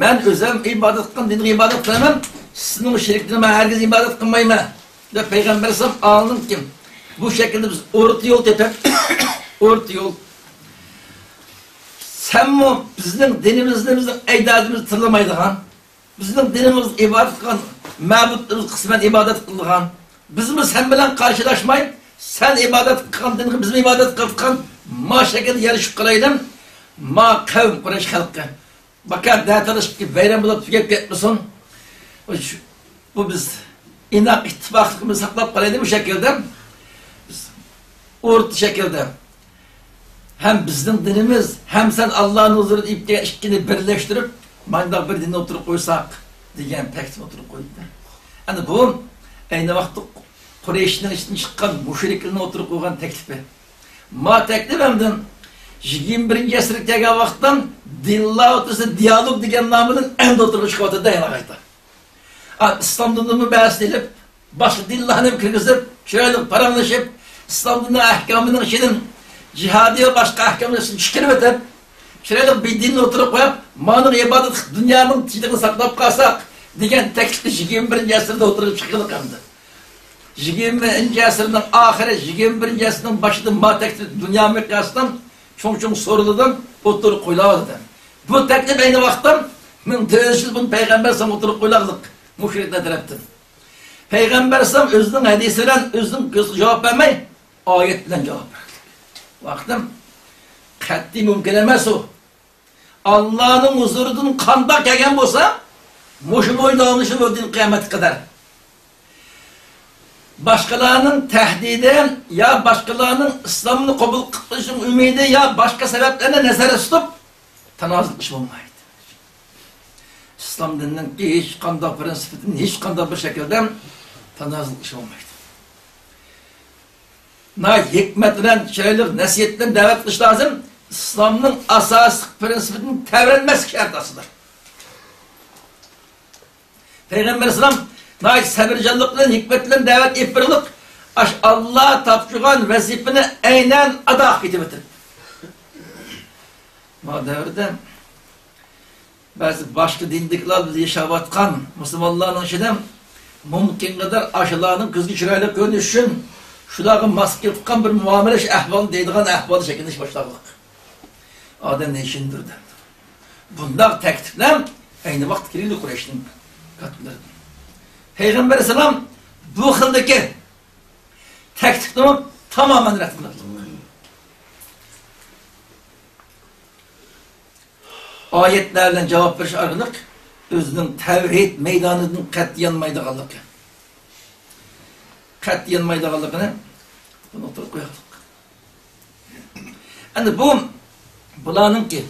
مەن ئۆزۈم ئىبادەت قىلغان دىنغا ئىبادەت قىلىمەن. سىزنىڭ شېرىكلىرىڭىزگە مەن ھەرگىز ئىبادەت قىلمايمەن، دەپ پەيغەمبەر ئەلەيھىسسالام ئاڭلىدىكى، بۇ شەكىلدە بىز ئورتا يول تېپىپ، ئورتا يول. سەنمۇ بىزنىڭ دىنىمىزنى بىزنىڭ ئەجدادىمىز تىللىمايدىغان، بىزنىڭ دىنىمىزغا ئىبادەت قىلغان مەبۇدلىرىمىز قىسمەن ئىبادەت قىلىدىغان، بىزمۇ سەن بىلەن قارشىلاشماي، سەن ئىبادەت قىلغان دىنغا بىزمۇ ئىبادەت قىلىدىغان، ما شەكىلدە يارىشىپ قالايلى، ما قەۋم قۇرەيش خەلقى. باكار دەتالىشىپ ۋەيران بولۇپ تۈگەپ كەتمىسۇن. بۇ بىز ئىناق ئىتتىپاقلىقىمىزنى ساقلاپ قالايلى بۇ شەكىلدە. بىز ئورتا شەكىلدە ھەم بىزنىڭ دىنىمىز، ھەم سەن ئاللانىڭ ھۇزۇرىدا ئېلىپ كەلگەن ئىككىنى بىرلەشتۈرۈپ، مانداق بىر دىننى ئوتتۇرىغا قويساق، دېگەن تەكلىپنى ئوتتۇرىغا قويدى. ئەنە بۇ ئەينى ۋاقىتتا قۇرەيشنىڭ ئىچىدىن چىققان مۇشرىكلارنىڭ ئوتتۇرىغا قويغان تەكلىپى. ما تەكلىپ ئەمدى يىگىرمە بىرىنچى ئەسىرگە كەلگەن ۋاقىتتا دىنلار ئوتتۇرىسىدا دىئالوگ دېگەن نام بىلەن ئەمدى ئوتتۇرىغا چىقىۋاتىدۇ، يەنە قايتا. ئا، ئىسلام دىنىنىمۇ بەزىسىنى ئېلىپ، باشقا دىنلارنى كىرگۈزۈپ، چىرايلىق پاراڭلىشىپ، ئىسلام دىنىنىڭ ئەھكامىنىڭ ئىچىدىن جىھادىي ۋە باشقا ئەھكاملارنى چىقىرىۋېتىپ، چىرايلىق بىر دىننى ئوتتۇرىغا قويۇپ، مانىڭ ئىبادەت دۇنيانىڭ تىنچلىقىنى ساقلاپ قالساق، دېگەن تەكلىپنى يىگىرمە بىرىنچى ئەسىردە ئوتتۇرىغا چىقىرىپ قالدى. يىگىرمىنچى ئەسىرنىڭ ئاخىرى، يىگىرمە بىرىنچى ئەسىرنىڭ باشىدا ما تەكلىپ دۇنيا مىقياسىدا چوڭ-چوڭ سورۇنلىرىدا ئوتتۇرىغا قويۇلۇۋاتىدۇ. بۇ تەكلىپ ئەينى ۋاقىتتا مىڭ تۆت يۈز يىل بۇرۇن پەيغەمبەر ئەلەيھىسسالام ئوتتۇرىغا قويۇلغانلىق مۇشرىكلار تەرەپتىن. پەيغەمبەر ئەلەيھىسسالام ئۆزىنىڭ ھەدىسى بىلەن ئۆزىنىڭ كۆزىگە جاۋاب بەرمەي، ئايەت بىلەن جاۋاب بەردى. ۋاقتىم قەتئىي مۇمكىن ئەمەس ئۇ. ئاللانىڭ ھۇزۇرىدىن قانداق كەلگەن بولسا، مۇشۇ بويىچە داۋاملىشىدۇ دىن قىيامەتكە قەدەر. باشقىلارنىڭ تەھدىتى يا باشقىلارنىڭ ئىسلامنى قوبۇل قىلىشىنىڭ ئۈمىدى يا باشقا سەۋەبلەرنى نەزەردە تۇتۇپ تانازۇل قىلىش بولمايدۇ. ئىسلام دىنىنىڭكى ھېچقانداق پىرىنسىپىدىن ھېچقانداق بىر شەكىلدە تانازۇل قىلىش بولمايدۇ. ناھايىتى ھېكمەت بىلەن، چىرايلىق نەسىھەت بىلەن دەۋەت قىلىش لازىم. ئىسلامنىڭ ئاساسلىق پىرىنسىپىدىن تەۋرەنمەسلىك شەرتى ئاستىدا. پەيغەمبەر ئەلەيھىسسالام ناھايىتى سەۋرچانلىق بىلەن، ھېكمەت بىلەن دەۋەت ئېلىپ بېرىلىپ، ئاشۇ ئاللا تاپشۇرغان ۋەزىپىنى ئەينەن ئادا قىلىپ كېتىۋېتىپ. ما دەۋردە بەزى باشقا دىندىكىلار بىلەن ياشاۋاتقان مۇسۇلمانلارنىڭ ئىچىدە مۇمكىنقەدەر ئاشۇلارنىڭ كۆزىگە چىرايلىق كۆرۈنۈش ئۈچۈن شۇلارغا ماس كېلىدىغان بىر مۇئامىلە ئەھۋالىنى دەيدىغان ئەھۋالدا شەكىللىنىش باشلاغلىق. ئادەمنى ئىشىندۈردى. بۇنداق تەكلىپلەر ئەينى ۋاقىتتا كېلىدۇ قۇرەيشنىڭ كاتىپلىرىدىن. پەيغەمبەر ئەلەيھىسسالام بۇ خىلدىكى تەكلىپنى تامامەن رەت قىلدى. ئايەتلەر بىلەن جاۋاب بېرىش ئارقىلىق ئۆزىنىڭ تەۋھىد مەيدانىدىن قەتئىي يانمايدىغانلىقى، قەتئىي يانمايدىغانلىقىنى بۇنى ئوتتۇرىغا قويغانلىق. ئەمدى بۇ بۇلارنىڭكى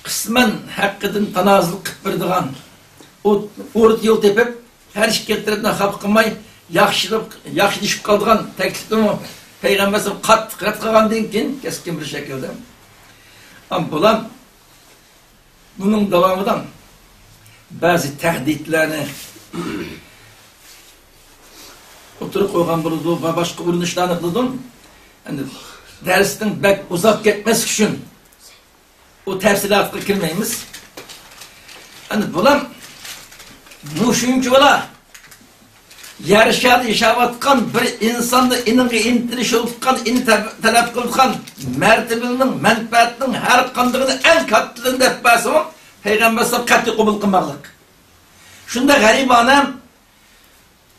قىسمەن ھەققىدىن تانازۇل قىلىپ بېرىدىغان ئوت-، ئورتا يول تېپىپ، ھەر ئىككى تەرەپنى خاپا قىلماي، ياخشىلىق، ياخشىلىشىپ قالىدىغان تەكلىپنىمۇ پەيغەمبەر قاتتىق رەت قىلغاندىن كېيىن، كەسكىن بىر شەكىلدە، ئەم، بۇلار بۇنىڭ داۋامىدا بەزى تەھدىتلەرنى ئوتتۇرىغا قويغان بولىدۇ ۋە باشقا ئۇرۇنۇشلارنى قىلىدۇ. ئەمدى دەرسنىڭ بەك ئۇزاپ كەتمەسلىكى ئۈچۈن، ئۇ تەپسىلاتقا كىرمەيمىز. ئەمدى بۇلار مۇشۇنچە بولا يەر شارىدا ياشاۋاتقان بىر ئىنساندا ئېنىڭغا ئىنتىلىش يولۇققان، ئېنى تەب-، تەلەپ قىلىدىغان مەرتىبىنىڭ، مەنپەئەتنىڭ ھەر قاندىقىنى ئەڭ كاتتىلىرىنى دەپ بەرسىمۇ، پەيغەمبەر ئەلەيھىسسالام قەتئىي قوبۇل قىلماقلىق. شۇنداق غەرىبانە،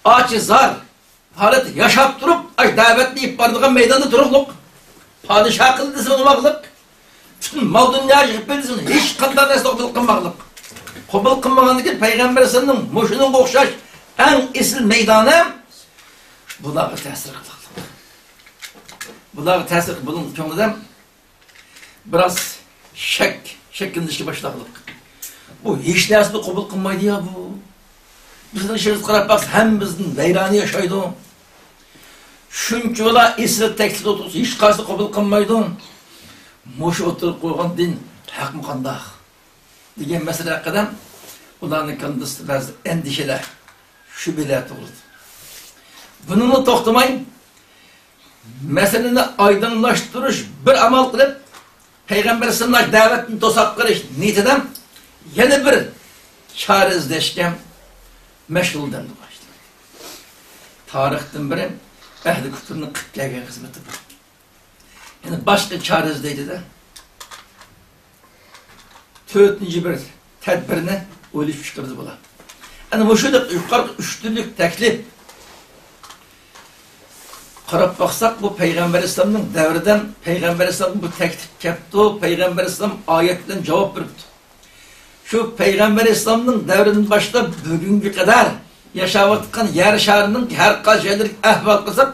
ئاچىزار، ھالەتتە ياشاپ تۇرۇپ، ئاشۇ دەۋەتنى ئېلىپ بارىدىغان مەيداندا تۇرۇقلۇق. پادىشاھ قىلدى دېسە ئۇنىماقلىق. پۈتۈن مال دۇنيا يىغىپ بەردى دېسە ھېچقانداق نەرسىنى قوبۇل قىلماقلىق. قوبۇل قىلمىغاندىن كېيىن پەيغەمبەر ئەلەيھىسسالامنىڭ مۇشۇنىڭغا ئوخشاش ئەڭ ئېسىل مەيدانى بۇلارغا تەسىر قىلىقلىق. بۇلارغا تەسىر، بۇنىڭ كۆڭلىدە بىراز شەك شەكىللىنىشكە باشلاقلىق. بۇ ھېچ نەرسىنى قوبۇل قىلمايدۇ يا بۇ. بىزنىڭ ئىشىمىزغا قاراپ باقسا، ھەممىمىزدىن ۋەيرانە ياشايدۇ. شۇنچىۋالا ئېسىل تەكلىپ ئولتۇرسا، ھېچقايسى قوبۇل قىلمايدۇ. مۇشۇ ئوتتۇرىغا قويغان دىن ھەقمۇ قانداق؟ دېگەن مەسىلە ھەققىدە ئۇلارنىڭ كاللىسىدا بەزى ئەندىشىلەر، شۈبھىلەر تۇغۇلىدۇ. بۇنىڭغا توختىماي، مەسىلىنى ئايدىڭلاشتۇرۇش بىر ئامال قىلىپ، پەيغەمبەر ئەلەيھىسسالامنىڭ دەۋەتىنى توساپ قىلىش نىيىتىدە يەنە بىر چارە ئىزدەشكە مەشغۇل دەمدى باشلىدى. تارىختىن بېرى ئەھلى كۇفرنىڭ قىلىپ كەلگەن خىزمىتى بۇ. يەنە باشقا چارە ئىزدەيدۇ-دە. تۆتىنچى بىر تەدبىرنى ئويلىشىپ چىقىرىدۇ بۇلار. ئەنە مۇشۇنداق يۇقىرىقى ئۈچ تۈرلۈك تەكلىپ. قاراپ باقساق، بۇ پەيغەمبەر ئەلەيھىسسالامنىڭ دەۋرىدىن پەيغەمبەر ئەلەيھىسسالامغا بۇ تەكلىپ كەپتۇ، پەيغەمبەر ئەلەيھىسسالام ئايەت بىلەن جاۋاب بېرىپتۇ. شۇ پەيغەمبەر ئەلەيھىسسالامنىڭ دەۋرىدىن باشلاپ بۈگۈنگە قەدەر ياشاۋاتقان يەر شارىنىڭ ھەر قايسى جايلىرىغا ئەھۋال قىلساق،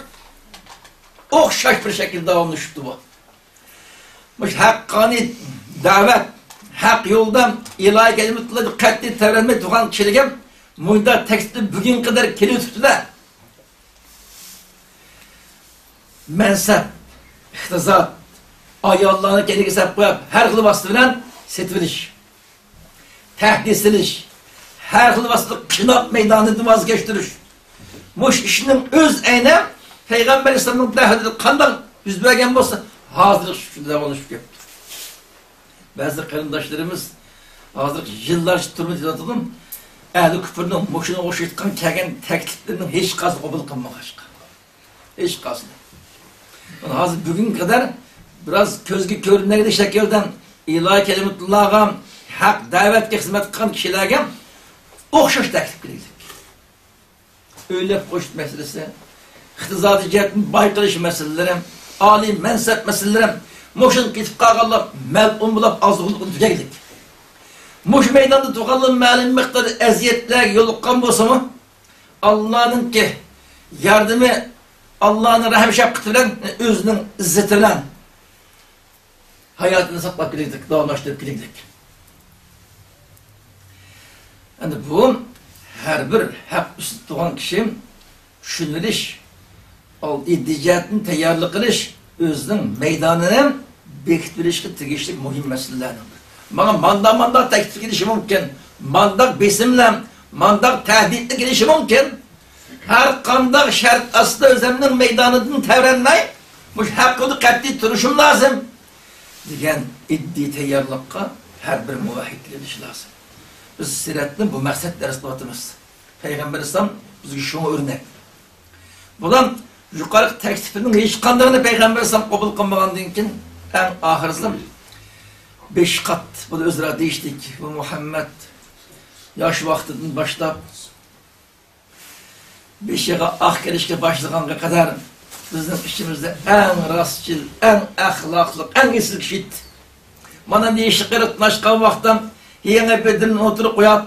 ئوخشاش بىر شەكىلدە داۋاملىشىپتۇ بۇ. مۇشۇ ھەققانىي دەۋەت، ھەق يولدا ئىلاھىي كەلىمىتىنى قەتئىي تەۋرەنمەي تۇرغان كىشىلەرگە مۇنداق تەكلىپ بۈگۈنگە قەدەر كېلىۋېتىپتۇ-دە. مەنسەپ، ئىقتىساد، ئاياللارنى كەينىگە سەپ قويۇپ، ھەر خىل ۋاسىتە بىلەن سېتىۋېلىش، تەھدىت سېلىش، ھەر خىل ۋاسىتىلىك قىيناپ مەيدانىدىن ۋاز كەچتۈرۈش. مۇشۇ ئىشنىڭ ئۆز ئەينى پەيغەمبەر ئەلەيھىسسالامنىڭ دەۋرىدە قانداق يۈز بەرگەن بولسا، ھازىرغىچە شۇ داۋاملىشىپ كەپتۇ. بەزى قېرىنداشلىرىمىز ھازىرقى يىللارچە تۈرمىدە ياتىدۇ. ئەھلى كۇفرنىڭ مۇشۇنىڭغا ئوخشايدىغان كەلگەن تەكلىپلىرىنىڭ ھېچقايسىسىنى قوبۇل قىلمىغاچقا. ھېچقايسىنى. ھازىر بۈگۈنگە قەدەر بىراز كۆزگە كۆرۈنەرلىك شەكىلدە ئىلاھىي كەلىمەتۇللاغا، ھەق دەۋەتكە خىزمەت قىلغان كىشىلەرگە ئوخشاش تەكلىپ كېلەيلىك. ئۆيلەپ قويۇش مەسىلىسى، ئىقتىسادىي جەھەتتىن بايقىلىش مەسىلىلىرى، ئالىي مەنسەپ مەسىلىلىرى، مۇشۇنى قېتىپ قالغانلار مەلئۇن بولاپ ئازغۇنلۇقىنى تۈگەيلىك. مۇشۇ مەيداندا تۇرغانلار مەلۇم مىقداردا ئەزىيەتلەرگە يولۇققان بولسىمۇ، ئاللانىڭكى ياردىمى، ئاللانىڭ رەھىم شەپقىتى بىلەن، ئۆزىنىڭ ئىززىتى بىلەن ھاياتىنى ساقلاپ كېلىدىكەن، داۋاملاشتۇرۇپ كېلىدىكەن. ئەمدى بۇ ھەر بىر ھەق ئۈستىدە تۇرغان كىشى چۈشىنىۋېلىش، ئال-، ئىدىيە جەھەتتىن تەييارلىق قىلىش، ئۆزىنىڭ مەيدانىنى بېكىتىۋېلىشقا تېگىشلىك مۇھىم مەسىلىلەرنىڭ بىرى. ماڭا ماندا-ماندا تەكلىپ كېلىشى مۇمكىن، مانداق بېسىملار، مانداق تەھدىتلەر كېلىشى مۇمكىن. ھەر قانداق شەرت ئاستىدا ئۆزۈمنىڭ مەيدانىدىن تەۋرەنمەي، مۇشۇ ھەققىدە قەتئىي تۇرۇشۇم لازىم، دېگەن ئىددىي تەييارلىققا ھەر بىر مۇۋەھھىد كېلىشى لازىم. بىز سىرەتنى بۇ مەقسەت دەرس قىلىۋاتىمىز. پەيغەمبەر ئەلەيھىسسالام بىزگە شۇڭا ئۆرنەك. بۇلار يۇقىرىقى تەكلىپنىڭ ھېچقاندىقىنى پەيغەمبەر ئەلەيھىسسالام قوبۇل قىلمىغاندىن كېيىن، ئەڭ ئاخىرسىدا بېشى قاتتى بۇلار ئۆزئارا دېيىشتىكى، بۇ مۇھەممەد ياش ۋاقتىدىن باشلاپ بېشىغا ئاق كېلىشكە باشلىغانغا قەدەر بىزنىڭ ئىچىمىزدە ئەڭ راستچىل، ئەڭ ئەخلاقلىق، ئەڭ ئېسىل كىشى ئىدى. مانا مېيىشلىق قىلىپ تۇتاشقان ۋاقتىدا يېڭى بىردىن ئولتۇرۇپ قويۇپ،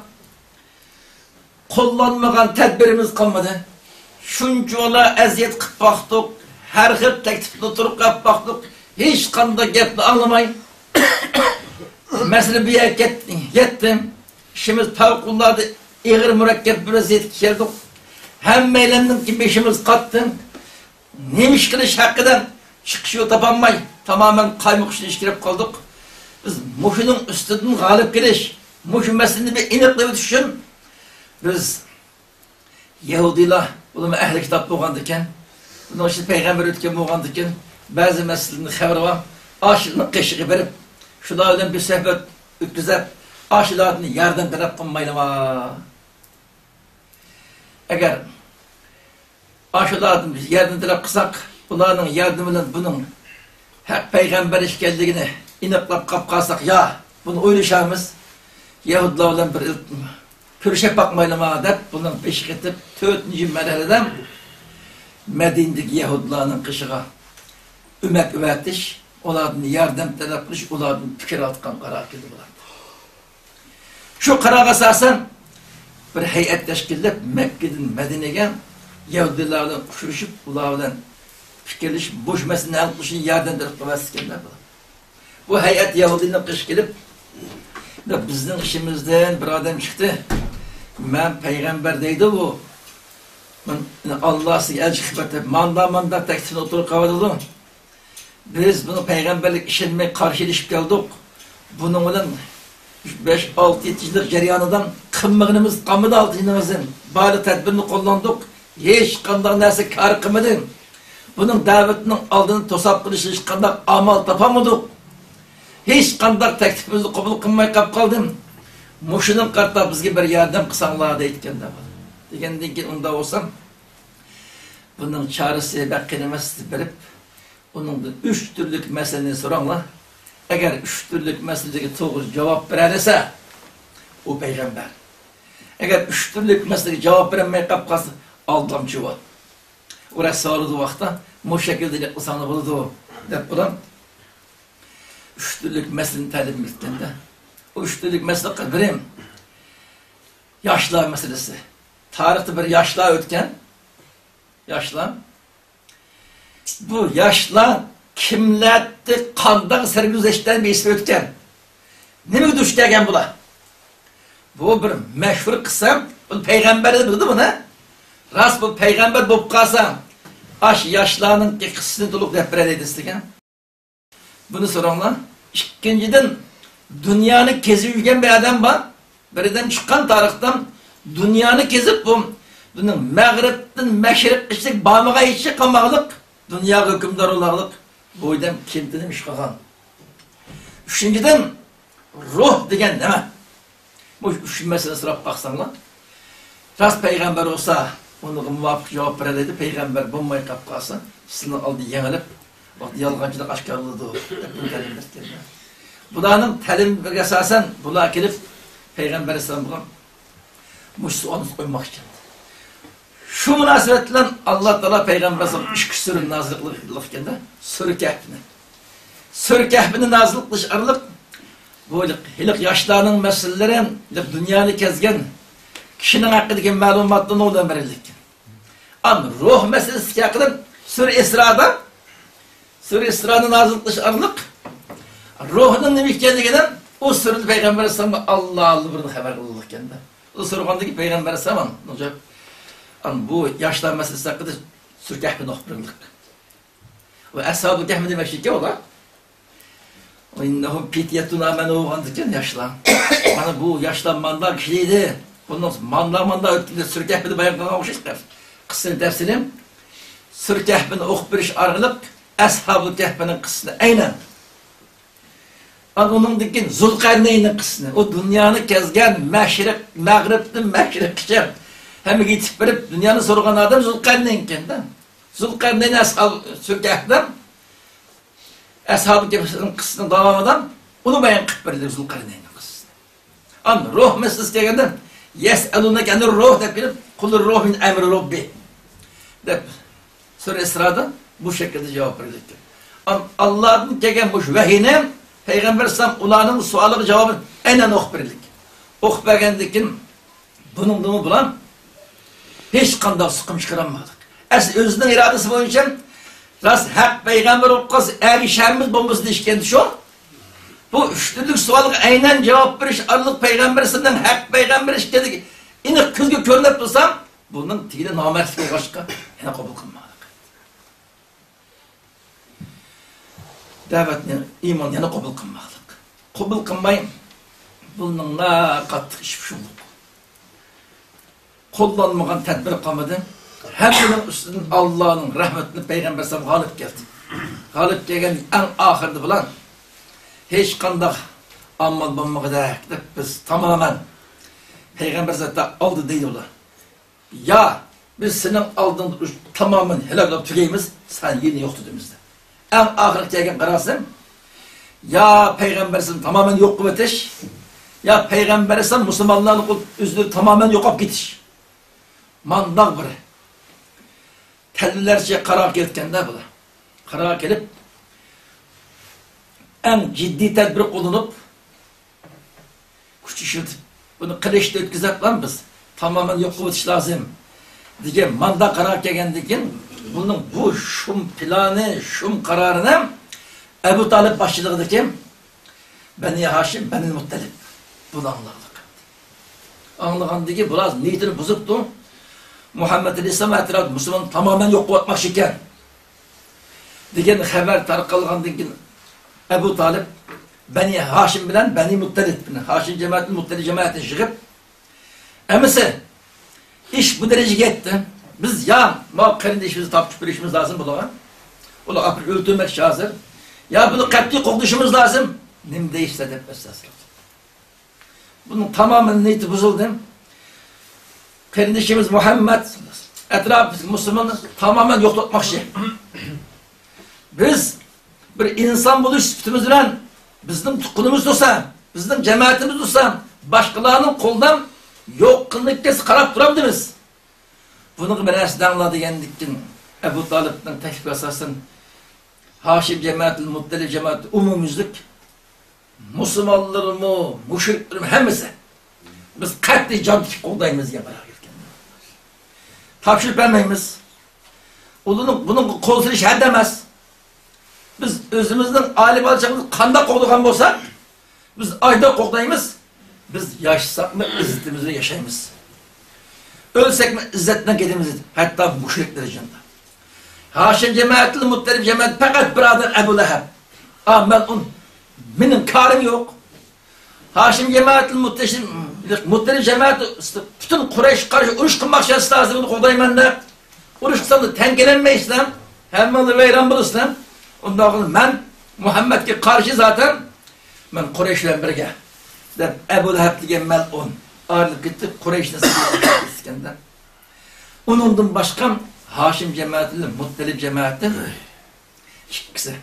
قوللانمىغان تەدبىرىمىز قالمىدى. شۇنچىۋالا ئەزىيەت قىلىپ باقتۇق، ھەر خىل تەكلىپنى ئوتتۇرىغا قويۇپ باقتۇق، ھېچقانداق گەپنى ئاڭلىماي، مەسىلە بۇ يەرگە كەت-، يەتتى. ئىشىمىز پەۋقۇلئاددە ئېغىر، مۇرەككەپ بىر ۋەزىيەتكە كەلدۇق. ھەممەيلەننىڭكى بېشىمىز قاتتى. نېمە ئىش قىلىش ھەققىدە چىقىش يول تاپالماي، تامامەن قايمۇقۇشنىڭ ئىچىگە كىرىپ قالدۇق. بىز مۇشۇنىڭ ئۈستىدىن غالىب كېلىش، مۇشۇ مەسىلىنى بىر ئېنىقلاپ ئۆتۈش ئۈچۈن بىز يەھۇدىيلار، ئۇلار ئەھلى كىتاب بولغاندىكىن، بۇنىڭ ئىچىدە پەيغەمبەر ئۆتكەن بولغاندىكىن، بەزى مەسىلىدىن خەۋىرى بار، ئاشۇلارنىڭ قېشىغا بېرىپ، شۇلار بىلەن بىر سۆھبەت ئۆتكۈزۈپ، ئاشۇلاردىن ياردەم تەلەپ قىلمايلىما؟ ئەگەر ئاشۇلاردىن بىز ياردەم تەلەپ قىلساق، ئۇلارنىڭ ياردىمى بىلەن بۇنىڭ ھەق پەيغەمبەر ئىكەنلىكىنى ئېنىقلاپ قاپ قالساق، يا بۇنى ئويلىشارمىز، يەھۇدىيلار بىلەن بىر كۆرۈشۈپ باقمايلىما دەپ، بۇنىڭ بېشى قېتىپ، تۆتىنچى مەرھەلىدە مەدىنىدىكى يەھۇدىيلارنىڭ قېشىغا ئۆمەك ئەۋەتىش، ئۇلاردىن ياردەم تەلەپ قىلىش، ئۇلاردىن پىكىر ئالىدىغان قارار كەلدى بۇلاردا. شۇ قارارغا ئاساسەن بىر ھەيئەت تەشكىللەپ، مەككىدىن مەدىنىگە يەھۇدىيلار بىلەن ئۇچرىشىپ، ئۇلار بىلەن پىكىرلىشىپ، مۇشۇ مەسىلىنى ھەل قىلىشنى ياردەم تەلەپ قىلىۋەتسىكەنلەر بۇلار. بۇ ھەيئەت يەھۇدىينىڭ قېشىغا كېلىپ، بىزنىڭ ئىچىمىزدىن بىر ئادەم چىقتى. مەن پەيغەمبەر دەيدۇ بۇ. مەن ئاللا سىزگە ئەلچى خىزمەت دەپ ماندا ماندا تەكلىپنى ئوتتۇرىغا قويۇۋاتىدۇ. بىز بۇنىڭ پەيغەمبەرلىكىگە ئىشەنمەي قارشى ئېلىشىپ كەلدۇق. بۇنىڭ بىلەن بەش، ئالتە، يەتتە يىللىق جەريانىدا قىلمىغىنىمىز قالمىدى، ئالتە يىلىمىزدىن. بارلىق تەدبىرنى قوللاندۇق. ھېچقانداق نەرسە كار قىلمىدى. بۇنىڭ دەۋىتىنىڭ ئالدىنى توساپ قىلىش ھېچقانداق ئامال تاپالمىدۇق. ھېچقانداق تەكلىپىمىزنى قوبۇل قىلماي قاپ قالدى. مۇشۇنىڭغا قارىتا بىزگە بىر ياردەم قىلساڭلار دەيدىكەن دەپ. دېگەندىن كېيىن ئۇنداق بولسا، بۇنىڭ چارىسى بەك قىيىن ئەمەس، بېرىپ، ئۇنىڭدىن ئۈچ تۈرلۈك مەسىلىنى سوراڭلار. ئەگەر ئۈچ تۈرلۈك مەسىلىگە توغرا جاۋاب بېرەلىسە، ئۇ پەيغەمبەر. ئەگەر ئۈچ تۈرلۈك مەسىلىگە جاۋاب بېرەلمەي قاپ قالسا، ئالدامچى ئۇ. ئۇ رەسۋا بولىدۇ ۋاقىتتا، مۇشۇ شەكىلدە گەپ قىلساڭلار بولىدۇ، دەپ ئۇلار ئۈچ تۈرلۈك مەسىلىنى تەلىپ ئېيتكەندە، ئۇ ئۈچ تۈرلۈك مەسىلە بىرى، ياشلار مەسىلىسى. تارىختا بىر ياشلار ئۆتكەن. ياشلار. بۇ ياشلار كىملەردە قانداق سەرگۈزەشتلەرنى بېسىپ ئۆتكەن؟ نېمىگە دۇچ كەلگەن بۇلار؟ بۇ بىر مەشھۇر قىسسە. بۇ پەيغەمبەر بىلىدۇ بۇنى. راست، بۇ پەيغەمبەر بولۇپ قالسا، ئاشۇ ياشلارنىڭ قىسسىسىنى تولۇق دەپ بېرەلەيدۇ سىزگە. بۇنى سوراڭلار. ئىككىنچىدىن، دۇنيانى كېزىپ يۈرگەن بىر ئادەم بار. بىر ئادەم چىققان تارىختا، دۇنيانى كېزىپ، بۇ دۇنيا مەغرىبتىن مەشرىققىچە بارمىغان، ھېچ قالماقلىق، دۇنياغا ھۆكۈمدار بولارلىق. بۇ ئادەم كىم، نېمە ئىش قىلغان؟ ئۈچىنچىدىن، روھ دېگەن نېمە؟ بۇ ئۈچ مەسىلىنى سوراپ باقساڭلار، راست پەيغەمبەر بولسا، ئۇنىڭغا مۇۋاپىق جاۋاب بېرەلەيدۇ. پەيغەمبەر بولماي قاپ قالسا، سىلەرنىڭ ئالدىدا يېڭىلىپ، ۋاقىت يالغانچىلىق ئاشكارىلىنىدۇ، دەپ بۇنى تەلىم بەرگەن. بۇلارنىڭ تەلىمىگە ئاساسەن، بۇلار كېلىپ پەيغەمبەر ئەلەيھىسسالامغا مۇشۇ سوئالنى قويماقچى. شۇ مۇناسىۋەت بىلەن ئاللا تائالا پەيغەمبەر ئەلەيھىسسالامغا ئىككى سۈرە نازىل قىلغان ئىكەن-دە، سۈرە كەھپنى. سۈرە كەھپنى نازىل قىلىش ئارقىلىق بۇ ھېلىقى ياشلارنىڭ مەسىلىلىرى، ھېلىقى دۇنيانى كەزگەن كىشىنىڭ ھەققىدىكى مەلۇماتلارنى ئۇلارغا بېرىلدى. ئاندىن روھ مەسىلىسى ھەققىدە سۈرە ئىسرادا، سۈرە ئىسرانى نازىل قىلىش ئارقىلىق روھنىڭ نېمە ئىكەنلىكىنى ئۇ سۈرىدە پەيغەمبەر ئەلەيھىسسالامغا ئاللا ئالدى بۇرۇن خەۋەر قىلىنغان ئىكەن-دە. ئۇ سورىغاندىن كېيىن پەيغەمبەر ئەلەيھىسسالام، ئاندىن بۇ ياشلار مەسىلىسى ھەققىدە سۈرە كەھپنى ئوقۇپ بېرىلدى. ۋە ئەسھابۇل كەھف دېمەكچىكى ئۇلار. ئىننەھۇم فىتيەتۇن ئامەنۇ بولغاندىكىن ياشلار. مانا بۇ ياشلار ماندا كىشى ئىدى. بۇنىڭ ماندا، ماندا ئۆتكەندە سۈرە كەھپىدە بايان قىلغان ئوخشاش. قىسسىنى تەپسىلىي سۈرە كەھپىنى ئوقۇپ بېرىش ئارقىلىق ئەسھابۇل كەھپىنىڭ قىسسىسىنى ئەينەن، ئاندىن ئۇنىڭدىن كېيىن زۇلقەرنەيننىڭ قىسسىسىنى، ئۇ دۇنيانى كەزگەن، مەشرىق، مەغرىبتىن مەشرىققىچە ھەممىگە يېتىپ بېرىپ، دۇنيانى سورىغان ئادەم زۇلقەرنەين ئىكەن-دە. زۇلقەرنەين ئەسھاب سۈرە كەھپتە ئەسھابۇل كەھپنىڭ قىسسىسىنىڭ داۋامىدا ئۇنى بايان قىلىپ بېرىلدى، زۇلقەرنەيننىڭ قىسسىسىنى. ئاندىن روھ مەسىلىسىگە كەلگەندە، يەسئەلۇنەكە ئەنىر روھ دەپ كېلىپ، قۇلىر روھ مىن ئەمرى رەببى دەپ سۈرە ئىسرادا بۇ شەكىلدە جاۋاب بېرىلىدىكەن. ئان-، ئاللادىن كەلگەن مۇشۇ ۋەھىينى پەيغەمبەر ئەلەيھىسسالام ئۇلارنىڭ سوئالىغا جاۋابىنى ئەينەن ئوقۇپ بېرىلىدىكەن. ئوقۇپ بەرگەندىن كېيىن بۇنىڭدىمۇ بۇلار ھېچقانداق سۇقۇم چىقىرالمىدۇق. ئەسلى ئۆزىنىڭ ئىرادىسى بويىچە راست ھەق پەيغەمبەر بولۇپ قالسا ئەگىشەرمىز بولمىسا دېيىشكەندە شۇ. بۇ ئۈچ تۈرلۈك سوئالغا ئەينەن جاۋاب بېرىش ئارقىلىق پەيغەمبەر ئەلەيھىسسالامنىڭ ھەق پەيغەمبەر ئىكەنلىكى ئېنىق كۆزگە كۆرۈنۈپ تۇرسا، بۇنىڭ تېگىدە نامەردلىك بولغاچقا يەنە قوبۇل قىلمىدۇق. دەۋەتنى، ئىماننى يەنە قوبۇل قىلماقلىق. قوبۇل قىلماي، بۇنىڭ قاتتىق ئىشى پۇشۇلدۇق. قوللانمىغان تەدبىر قالمىدى. ھەممىنىڭ ئۈستىدىن ئاللانىڭ رەھمىتىنى پەيغەمبەر ئەلەيھىسسالام غالىب كەلدى. غالىب كەلگەن ئەڭ ئاخىرىدا بۇلار ھېچقانداق ئامال بولمىغۇدەك دەپ بىز تامامەن پەيغەمبەر زاتتا ئالدى دەيدۇ ئۇلار. يا، بىز سېنىڭ ئالدىڭدا تامامەن ھالاك بولۇپ تۈگەيمىز، سەن يەنە يوق دېدىمىز دەپ. ئەڭ ئاخىرقى كەلگەن قاراسىم، يا پەيغەمبەرسىنى تامامەن يوق قىلىۋېتىش، يا پەيغەمبەرسىنى مۇسۇلمانلارنى قىلىپ ئۆزلىرى تامامەن يوقاپ كېتىش. مانداق بىر تەلۋىلەرچە قارارغا كېلىپكەندە بۇلار. قارارغا كېلىپ، ئەڭ جىددىي تەدبىر قوللىنىپ، كۈچ ئىشلىتىپ، بۇنى قىلىچتا ئۆتكۈزۈپلا بىز تامامەن يوق قىلىۋېتىش لازىم دېگەن مانداق قارار كەلگەندىن كېيىن، بۇنىڭ بۇ شۇم پىلانى، شۇم قارارىنى ئەبۇ تالىپ باشچىلىقىدىكى بەنى ھاشىم، بەنى مۇتتەلىپ بۇنى ئاڭلىغانلىقى. ئاڭلىغاندىن كېيىن بۇلار نىيىتىنى بۇزۇپتۇ. مۇھەممەد ئەلەيھىسسالام ئەتراپىدا مۇسۇلمان تامامەن يوق قىلىۋەتمەكچى ئىكەن دېگەن خەۋەر تارقالغاندىن كېيىن ئەبۇ تالىپ بەنى ھاشىم بىلەن بەنى مۇتتەلىپ، ھاشىم جەمەتى، مۇتتەلىپ جەمەتىنى يىغىپ، ئەمىسە، ئىش بۇ دەرىجىگە يەتتى. بىز يا ماۋۇ قېرىندىشىمىزنى تاپشۇرۇپ بېرىشىمىز لازىم بۇلارغا. ئۇلار ئاپىرىپ ئۆلتۈرمەكچى ھازىر. يا بۇنى قەتئىي قوغدىشىمىز لازىم. نېمە دەيسىلەر دەپ ئەسلەسە. بۇنىڭ تامامەن نىيىتى بۇزۇلدى. قېرىندىشىمىز مۇھەممەد ئەتراپىدىكى مۇسۇلماننى تامامەن يوقىتىۋەتمەكچى. بىز بىر ئىنسان بولۇش سۈپىتىمىز بىلەن بىزنىڭ تۇغقىنىمىز تۇرسا، بىزنىڭ جەمەتىمىز تۇرسا، باشقىلارنىڭ قولىدا يوق قىلىنىپ كەتسە قاراپ تۇرامدىمىز؟ بۇنىڭغا بىر نەرسە دەڭلار دېگەندىكىن، ئەبۇ تالىپنىڭ تەكلىپىگە ئاساسەن، ھاشىم جەمەتى، مۇتتەلىپ جەمەتى ئومۇميۈزلۈك مۇسۇلمانلىرىمۇ، مۇشرىكلىرىمۇ ھەممىسى، بىز قەتئىي جان تىكىپ قوغدايمىز دېگەن قارارغا كەلگەن. تاپشۇرۇپ بەرمەيمىز. ئۇلارنىڭ، بۇنىڭغا قول سېلىش ھەددى ئەمەس. بىز ئۆزىمىزنىڭ ئائىلە بالا چاغىمىزنى قانداق قوغدىغان بولساق، بىز ئاشۇنداق قوغدايمىز. بىز ياشىساقمۇ ئىززىتىمىزدە ياشايمىز. ئۆلسەكمۇ ئىززەتتىن كېتىمىز، ھەتتا مۇشرىكلار جاندا. ھاشىم جەمەتىل مۇتتەلىپ جەمەت پەقەت بىر ئادەم ئەبۇ لەھەب. ئا، مەلئۇن. مېنىڭ كارىم يوق. ھاشىم جەمەتىل مۇتتەشىم-، مۇتتەلىپ جەمەتى پۈتۈن قۇرەيشقا قارشى ئۇرۇش قىلماقچى، سىلەرنى قوغدايمەن دەپ. ئۇرۇش قىلسام تەڭ كېلەلمەيسىلەر. ھەممىڭلار ۋەيران بولىسىلەر. ئۇنداق مەن مۇھەممەدكە قارشى زاتەن، مەن قۇرەيش بىلەن بىرگە دەپ ئەبۇ لەھەب دېگەن مەلئۇن ئايرىلىپ كېتىپ، قۇرەيشنى سىقىۋەتكەندە. ئۇنىڭدىن باشقا ھاشىم جەمەتىل مۇتتەلىپ جەمەتى ئىككىسى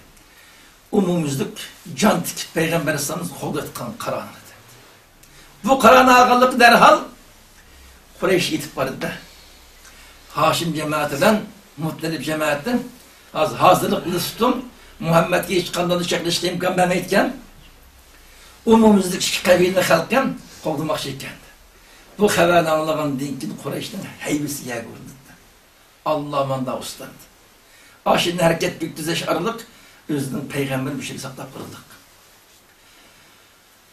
ئومۇميۈزلۈك جان تىكىپ پەيغەمبەر ئەلەيھىسسالامنى قوغداۋاتقان قارارىدى. بۇ قارارنى ئالغانلىقى دەرھال قۇرەيش يېتىپ باردى. ھاشىم جەمەتى بىلەن مۇتتەلىپ جەمەتى ھازىر ھازىرلىق قىلىشتۇ. مۇھەممەدكە ھېچقانداق چەكلىشىشكە ئىمكان بەرمەيدىكەن. ئومۇميۈزلۈك ئىككى قەبىلىنىڭ خەلقى قوغدىماقچى ئىكەن. بۇ خەۋەرنى ئاڭلىغاندىن كېيىن قۇرەيشنىڭ ھەيۋىسى يەرگە ئۇرۇلدى. ئاللا ماندا ئۇستاند. ئاشۇنداق ھەرىكەت يۈرگۈزۈش ئارقىلىق ئۆزىنىڭ پەيغەمبىرىنى مۇشۇ يەردە ساقلاپ قالدۇق.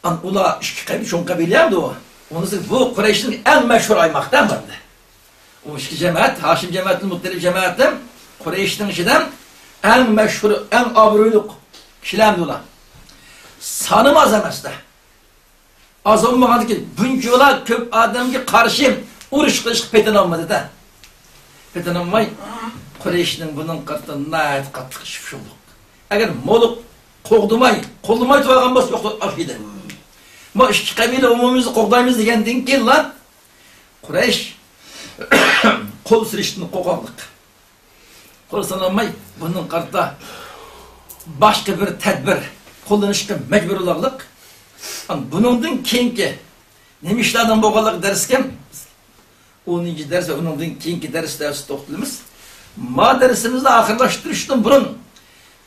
ئان-، ئۇلار ئىككى قەبىلە، چوڭ قەبىلە ئەمدى ئۇ. ئۇنىسى بۇ قۇرەيشنىڭ ئەڭ مەشھۇر ئايماقتا بەندە. ئۇ ئىككى جەمەت، ھاشىم جەمەتىل مۇتتەلىپ جەمەتى قۇرەيشنىڭ ئىچىدە ئەڭ مەشھۇر، ئەڭ ئابرۇيلۇق كىشىلەر ئەمدى ئۇلار. سانىمۇ ئاز ئەمەس-دە. ئاز بولمىغاندىكىن، بۇنچىۋالا كۆپ ئادەمگە قارشى ئۇرۇش قىلىشقا پېتىنالمىدى-دە. پېتىنالماي، قۇرەيشنىڭ بۇنىڭغا قارىتا ناھايىتى قاتتىق ئىچى پۇشۇلدى. ئەگەر مولۇق قوغدىماي، قوللىماي تۇرغان بولسا يوق ئىدى. بۇ ئىككى قەبىلە ئومۇمىمىزنى قوغدايمىز دېگەندىن كېيىنلا قۇرەيش قول سېلىشتىن قورقۇۋالدى. قول سېلىنالماي، بۇنىڭغا قارىتا باشقا بىر تەدبىر قوللىنىشقا مەجبۇر بولغانلىق. بۇنىڭدىن كېيىنكى نېمە ئىشلاردىن بولغانلىقى دەرسكەن ئونىنچى دەرس ۋە ئۇنىڭدىن كېيىنكى دەرسلەردە توختىلىمىز. ما دەرسىمىزنى ئاخىرلاشتۇرۇشتىن بۇرۇن،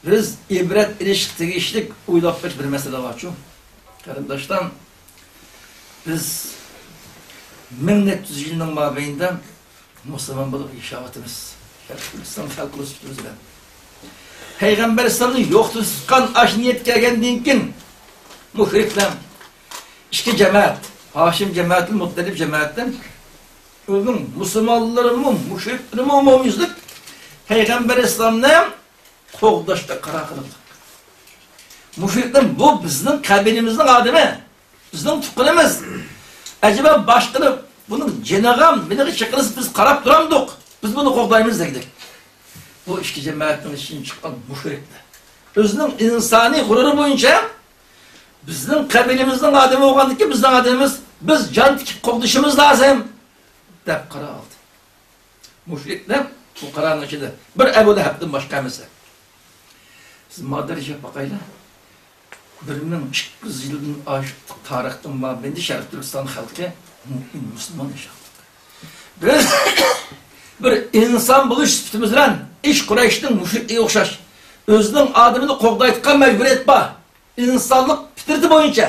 بىز ئىبرەت ئېلىشقا تېگىشلىك ئويلاپ بېقىش بىر مەسىلە بارچۇ؟ قېرىنداشلار، بىز مىڭ نەچچە يۈز يىلنىڭ مابەينىدە مۇسۇلمان بولۇپ ياشاۋاتىمىز. شەرقىي تۈركىستان خەلقى بولۇش سۈپىتىمىز بىلەن. پەيغەمبەر ئەلەيھىسسالامنى يوقىتىپ تۇتقان ئاشۇ نىيەتكە كەلگەندىن كېيىن، مۇشرىكلار ئىككى جەمەت، ھاشىم جەمەتى، مۇتتەلىپ جەمەتى، ئۆزىنىڭ مۇسۇلمانلىرىمۇ، مۇشرىكلىرىمۇ ئومۇميۈزلۈك پەيغەمبەر ئەلەيھىسسالامنى قوغداشقا قارار قىلدى. مۇشرىكلار، بۇ بىزنىڭ قەبىلىمىزنىڭ ئادىمى، بىزنىڭ تۇغقىنىمىز. ئەجەبا باشقىلار بۇنىڭ جېنىغا، مېلىغا چېقىلسا بىز قاراپ تۇرامدۇق؟ بىز بۇنى قوغدايمىز دېدى. بۇ ئىككى جەمەتنىڭ ئىچىدىن چىققان مۇشرىكلار ئۆزىنىڭ ئىنسانىي غۇرۇرى بويىچە بىزنىڭ قەبىلىمىزنىڭ ئادىمى بولغاندىكىن بىزنىڭ ئادىمىمىز، بىز جان تىكىپ قوغدىشىمىز لازىم دەپ قارار ئالدى. مۇشرىكلار بۇ قارارنىڭ ئىچىدە بىر ئەبۇ لەھەبتىن باشقا ھەممىسى. سىز مادەر ياشاپ باقايلى. بىر مىڭ ئىككى يۈز يىلدىن ئاشۇق تارىختىن مابەيندە شەرقىي تۈركىستان خەلقى مۇئمىن، مۇسۇلمان ياشاۋاتىدۇ. بىز بىر ئىنسان بولۇش سۈپىتىمىز بىلەن ئىش قۇرەيشنىڭ مۇشرىكىگە ئوخشاش ئۆزىنىڭ ئادىمىنى قوغدايدىغان مەجبۇرىيەت بار. ئىنسانلىق پىترىتى بويىچە.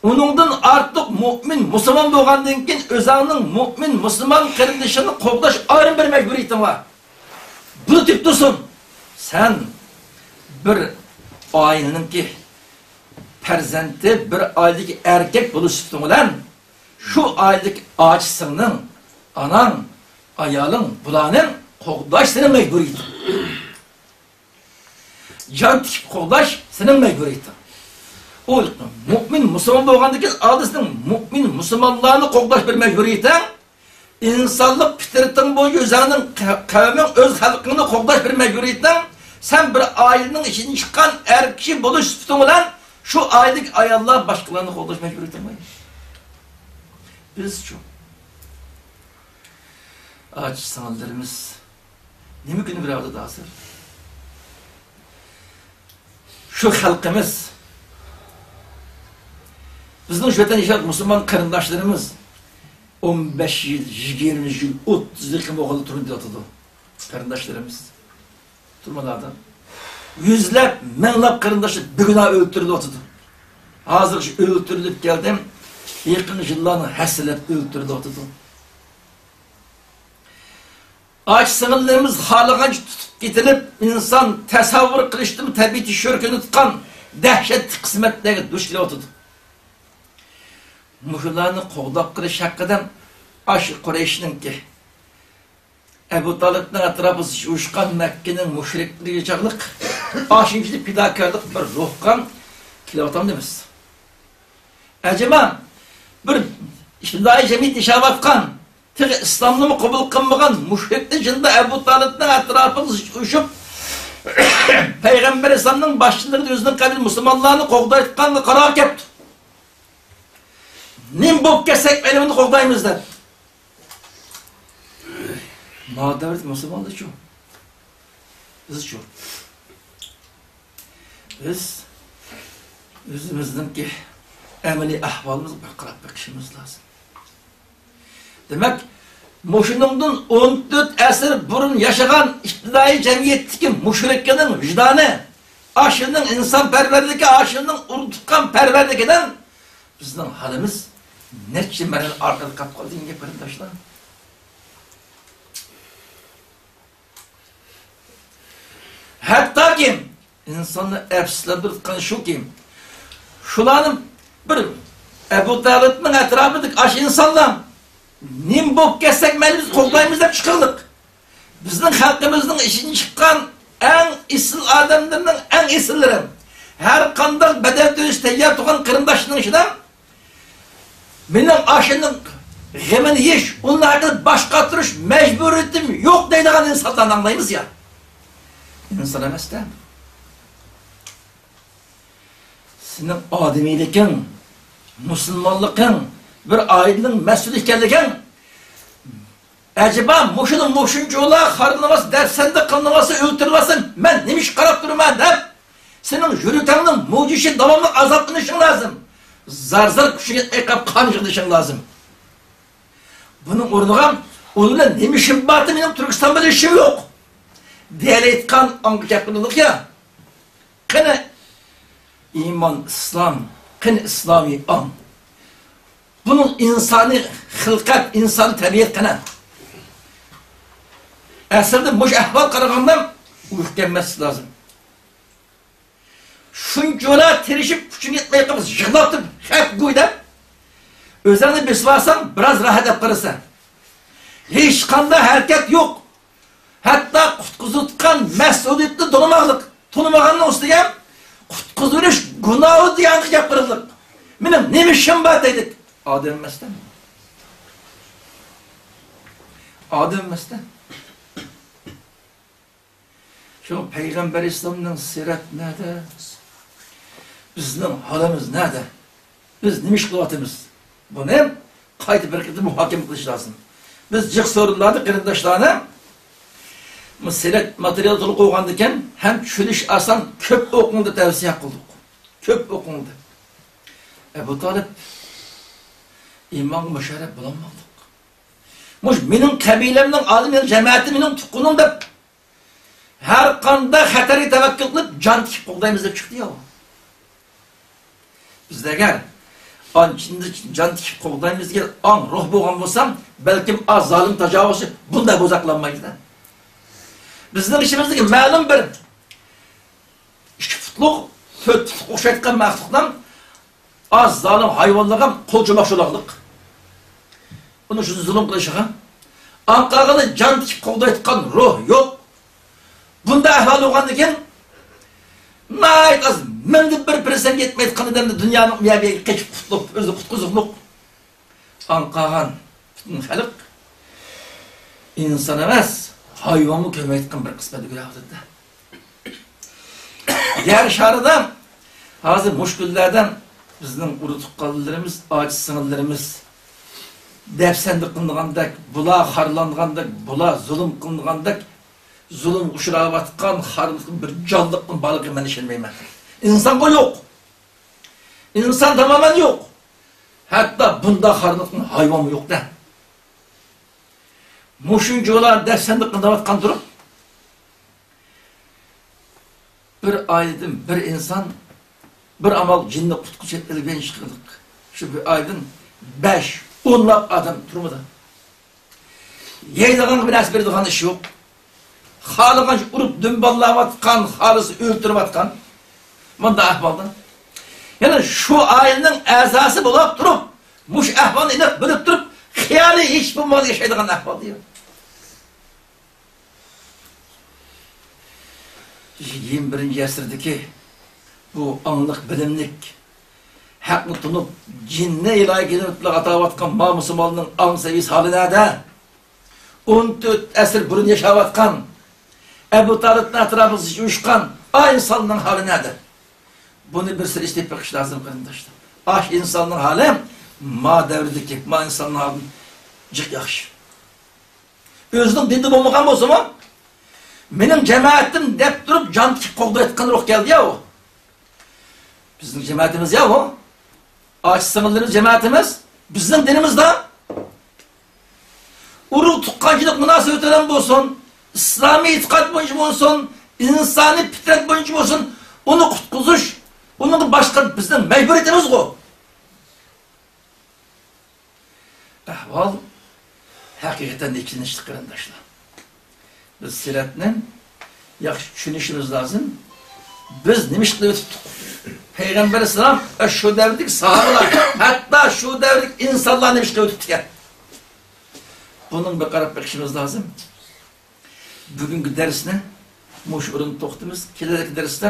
ئۇنىڭدىن ئارتۇق مۇئمىن، مۇسۇلمان بولغاندىن كېيىن ئۆزۈڭنىڭ مۇئمىن، مۇسۇلمان قېرىندىشىڭنى قوغداش ئايرىم بىر مەجبۇرىيىتىڭ بار. بۇنى تېپىپ تۇرسۇن. سەن بىر ئائىلىنىڭكى پەرزەنتى، بىر ئائىلىدىكى ئەركەك بولۇش سۈپىتىڭ بىلەن شۇ ئائىلىدىكى ئاچا-سىڭلىڭ، ئاناڭ، ئايالىڭ، بۇلارنى قوغداش سېنىڭ مەجبۇرىيىتىڭ. جان تىكىپ قوغداش سېنىڭ مەجبۇرىيىتىڭ. ئۇ مۇئمىن مۇسۇلمان بولغاندىن كېيىن ئالدى سېنىڭ مۇئمىن مۇسۇلمانلارنى قوغداش بىر مەجبۇرىيىتىڭ. ئىنسانلىق پىترىتىڭ بويىچە ئۆزۈڭنىڭ قە-، قەۋمىڭ، ئۆز خەلقىڭنى قوغداش بىر مەجبۇرىيىتىڭ. سەن بىر ئائىلىنىڭ ئىچىدىن چىققان ئەر كىشى بولۇش سۈپىتىڭ بىلەن شۇ ئائىلىدىكى ئاياللار، باشقىلارنى قوغداش مەجبۇرىيىتىڭ بار. بىزچۇ؟ ئاچا سىڭىللىرىمىز نېمە كۈنى بېرىۋاتىدۇ ھازىر؟ شۇ خەلقىمىز، بىزنىڭ شۇ ۋەتەندە ياشاۋاتقان مۇسۇلمان قېرىنداشلىرىمىز ئون بەش يىل، يىگىرمە يىل، ئوتتۇز يىل يېقىن بولغاندا تۈرمىدە ياتىدۇ. قېرىنداشلىرىمىز تۈرمىلەردە يۈزلەپ، مىڭلاپ قېرىنداشلار بىگۇناھ ئۆلتۈرۈلۈۋاتىدۇ. ھازىرغىچە ئۆلتۈرۈلۈپ كەلدى. يېقىنقى يىللارنىڭ ھەسسىلەپ ئۆلتۈرۈلۈۋاتىدۇ. ئاچا سىڭىللىرىمىز خالىغانچە تۇتۇپ كېتىلىپ، ئىنسان تەسەۋۋۇر قىلىشتىن تەبىئىتى شۆركۈنى تۇتقان دەھشەتلىك قىسمەتلەرگە دۇچ كېلىۋاتىدۇ. مۇشۇلارنى قوغداپ قېلىش ھەققىدە ئاشۇ قۇرەيشنىڭكى، ئەبۇ تالىپنىڭ ئەتراپىدا ئۇرۇشقان مەككىنىڭ مۇشرىكلىرىگە چاغلىق ئاشۇنچىلىك پىداكارلىق بىر روھقا كېلىۋاتامدىمىز؟ ئەجەبا، بىر ئىپتىدائىي جەمئىيەتتە ياشاۋاتقان، تېخى ئىسلامنىمۇ قوبۇل قىلمىغان مۇشرىكنى جىندا ئەبۇ تالىپنىڭ ئەتراپىغا ئۇرۇشۇپ، پەيغەمبەر ئەلەيھىسسالامنىڭ باشچىلىقىدا ئۆزىنىڭ قەۋمىنى مۇسۇلمانلارنى قوغدايدىغانغا قارار كەپتۇ. نېمە بولۇپ كەتسەك مەيلى بۇنى قوغدايمىز دەپ. ما دەۋردە مۇسۇلمانلارچۇ؟ بىزچۇ؟ بىز ئۆزىمىزنىڭكى ئەمەلىي ئەھۋالىمىزغا بىر قاراپ بېقىشىمىز لازىم. دېمەك، مۇشۇنىڭدىن ئون تۆت ئەسىر بۇرۇن ياشىغان ئىپتىدائىي جەمئىيەتتىكى مۇشرىكنىڭ ۋىجدانى، ئاشۇنىڭ ئىنسانپەرۋەرلىكى، ئاشۇنىڭ ئۇرۇق-تۇغقانپەرۋەرلىكىدىن بىزنىڭ ھالىمىز نەچچە مەرھەلە ئارقىدا قاپقالدى دېگەن گەپ، قېرىنداشلار. ھەتتاكى ئىنساننى ئەپسۇسلاندۇرۇۋاتقان شۇكى، شۇلارنى بىر ئەبۇ تالىپنىڭ ئەتراپىدىكى ئاشۇ ئىنسانلار نېمە بولۇپ كەتسەك مەيلى بىز قوغدايمىز دەپ چىققانلىق. بىزنىڭ خەلقىمىزنىڭ ئىچىدىن چىققان ئەڭ ئېسىل ئادەملىرىنىڭ ئەڭ ئېسىللىرى، ھەر قانداق بەدەل تۆلەشكە تەييار تۇرغان قېرىنداشلىرىنىڭ ئىچىدە مېنىڭ ئاشۇنىڭ غېمىنى يېيىش، ئۇنىڭ ھەققىدە باش قاتۇرۇش مەجبۇرىيىتىم يوق دەيدىغان ئىنسانلارنى ئاڭلايمىز يا. ئىنسان ئەمەس-دە. سېنىڭ ئادىمىيلىكىڭ، مۇسۇلمانلىقىڭ، بىر ئائىلىنىڭ مەسئۇلى ئىكەنلىكىڭ، ئەجەبا، مۇشۇنى مۇشۇنچىۋالا خارلىنىۋالسا، دەپسەندە قىلىنىۋالسا، ئۆلتۈرۈۋالسا، مەن نېمە ئىشقا قاراپ تۇرىمەن دەپ، سېنىڭ يۈرىكىڭنىڭ مۇجۇشى داۋاملىق ئازابلىنىشىڭ لازىم. زار-زار كۈچۈڭ يەتمەي قاپ قان يىغلىشىڭ لازىم. بۇنىڭ ئورنىغا، ئۇنىڭ بىلەن نېمە ئىشىم بار، مېنىڭ تۈركىستان بىلەن ئىشىم يوق دېيەلەيدىغان ئاڭغا گەپ قىلدۇق يا. قېنى ئىمان، ئىسلام، قېنى ئىسلامىي ئاڭ؟ بۇنىڭ ئىنسانىي خىلقەت، ئىنسان تەبىئەت قېنى؟ ئەسلىدە مۇشۇ ئەھۋال قارىغاندا ئۇيقۇ كەلمەسلىك لازىم. شۇنچىۋالا تىرىشىپ، كۈچۈڭ يەتمەي قالسا، يىغلاپ تۇرۇپ، خەپ گۇي دەپ، ئۆزۈڭنى بېسىۋالساڭ، بىراز راھەت ئېلىپ قالىسەن. ھېچقانداق ھەرىكەت يوق. ھەتتا قۇتقۇزۇۋاتقان مەسئۇلىيەتنى تونۇماقلىق، تونۇمىغاننىڭ ئۈستىگە قۇتقۇزۇۋېلىش گۇناھى دېگەنگە گەپ قىلىدىغان. مېنىڭ نېمە ئىشىم بار دەيدۇ. ئادەم ئەمەس-دە. ئادەم ئەمەس-دە. شۇ پەيغەمبەر ئەلەيھىسسالامنىڭ سىرەت نەدە؟ بىزنىڭ ھالىمىز نەدە؟ بىز نېمە ئىش قىلىۋاتىمىز؟ بۇنى قايتا بىر قېتىم مۇھاكىمە قىلىش لازىم. بىز جىق سورۇنلاردا قېرىنداشلارنى بۇ سىرەت ماتېرىيالى تولۇق بولغاندىكىن ھەم چۈشىنىش ئاسان، كۆپ ئوقۇڭ دەپ تەۋسىيە قىلدۇق. كۆپ ئوقۇڭ دەپ. ئەبۇ تالىپ ئىمامغا مۇشەررەپ بولالمىدۇق. مۇشۇ مېنىڭ قەبىلەمنىڭ ئالىمى، مېنىڭ جەمەتىم، مېنىڭ تۇغقىنىم دەپ ھەر قانداق خەتەرگە تەۋەككۈل قىلىپ، جان تىكىپ قوغدايمىز دەپ چىقتى يا. بىزدە ئەگەر ئانچىنى جان تىكىپ قوغدايمىز دېگەن ئاڭ، روھ بولغان بولسا، بەلكىم ئاز زالىم تاجاۋۇزچى بۇنداق بوزەك قىلالمايدۇ-دە. بىزنىڭ ئىچىمىزدىكى مەلۇم بىر ئىككى پۇتلۇق، تۆت پۇتلۇق ئوخشايدىغان مەخلۇقلار ئاز زالىم ھايۋانلارغا قول چوماق شۇلاقلىق. ئۇنى شۇ زۇلۇم قىلىشىغا. ئاڭقاغىنى جان تىكىپ قوغدايدىغان روھ يوق. بۇنداق ئەھۋال بولغاندىن كېيىن، ناھايىتى ئاز، مىڭدىن بىر پىرسەنت يەتمەيدىغان ئادەمنى دۇنيانىڭ ئۇ يەر بۇ يەرگە قېچىپ قۇتۇلۇپ، ئۆزى قۇتقۇزۇقلۇق. ئاڭقاغان پۈتۈن خەلق ئىنسان ئەمەس، ھايۋانمۇ كۆرمەيدىغان بىر قىسمەت ئۆلۈۋاتىدۇ. يەر شارىدا ھازىر مۇشۇ كۈنلەردە بىزنىڭ ئۇرۇق تۇغقانلىرىمىز، ئاچا سىڭىللىرىمىز دەپسەندە قىلىنغاندەك، بۇلار خارلانغاندەك، بۇلار زۇلۇم قىلىنغاندەك، زۇلۇمغا ئۇچراۋاتقان خارلىقنىڭ بىر جانلىقنىڭ بارلىقىغا مەن ئىشەنمەيمەن. ئىنسانغۇ يوق. ئىنسان تامامەن يوق. ھەتتا بۇنداق خارلىقنىڭ ھايۋانمۇ يوق-دە. مۇشۇنچىۋالا دەپسەندە قىلىنىۋاتقان تۇرۇپ، بىر ئائىلىدىن بىر ئىنسان بىر ئامال جىننى قۇتقۇزۇش ئېلىپ چىقىدۇق. شۇ بىر ئائىلىدىن بەش، ئونلاپ ئادەم تۇرمىدى. يەيدىغانغا بىر نەرسە بېرىدىغان ئىش يوق. خالىغانچە ئۇرۇپ دۈمبەلەۋاتقان، خالىسا ئۆلتۈرۈۋاتقان. مۇنداق ئەھۋالدا. يەنە شۇ ئائىلىنىڭ ئەزاسى بولاپ تۇرۇپ، مۇشۇ ئەھۋالنى ئېنىق بىلىپ تۇرۇپ، خىيالى ھېچ بولمىغان ياشايدىغان ئەھۋالدا. يىگىرمە بىرىنچى ئەسىردىكى بۇ ئاڭلىق، بىلىملىك، ھەقنى تونۇپ، جىننى ئىلاھىي كېلىمىتىلەرگە ئاتاۋاتقان ما مۇسۇلماننىڭ ئاڭ سەۋىيىسى ھالى نەدە؟ ئون تۆت ئەسىر بۇرۇن ياشاۋاتقان، ئەبۇ تالىپنىڭ ئەتراپىدا جۇيۇشقان ئا ئىنساننىڭ ھالى نەدە؟ بۇنى بىر سىر ئىشلەپ بېقىش لازىم، قېرىنداشلار. ئاش ئىنساننىڭ ھالى ما دەۋردىكى، ما ئىنساننىڭ ھالىدىن جىق ياخشى. ئۆزىنىڭ دىنىدا بولمىغان بولسىمۇ، مېنىڭ جەمەتىم دەپ تۇرۇپ، جان تىكىپ قوغدايدىغان روھ كەلدى يا ئۇ. بىزنىڭ جەمەتىمىز يا ئۇ. ئاچا سىڭىللىرىمىز، جەمەتىمىز بىزنىڭ دىنىمىزدا. ئۇرۇق تۇغقانچىلىق مۇناسىۋىتى بىلەن بولسۇن، ئىسلامىي ئېتىقاد بويىچە بولسۇن، ئىنسانىي پىترەت بويىچە بولسۇن، ئۇنى قۇتقۇزۇش، ئۇنىڭغا باشقا بىزنىڭ مەجبۇرىيىتىمىزغۇ. ئەھۋال ھەقىقەتەن ئېچىنىشلىق، قېرىنداشلار. بىز سىرەتنى ياخشى چۈشىنىشىمىز لازىم. بىز نېمە ئىش قىلىۋېتىپتۇق؟ پەيغەمبەر ئەلەيھىسسالام ۋە شۇ دەۋردىكى ساھابىلار، ھەتتا شۇ دەۋردىكى ئىنسانلار نېمە ئىش قىلىۋېتىپتىكەن؟ بۇنىڭغا بىر قاراپ بېقىشىمىز لازىم. بۈگۈنكى دەرسنى مۇشۇ ئورۇندا توختىتىمىز. كېلەركى دەرستە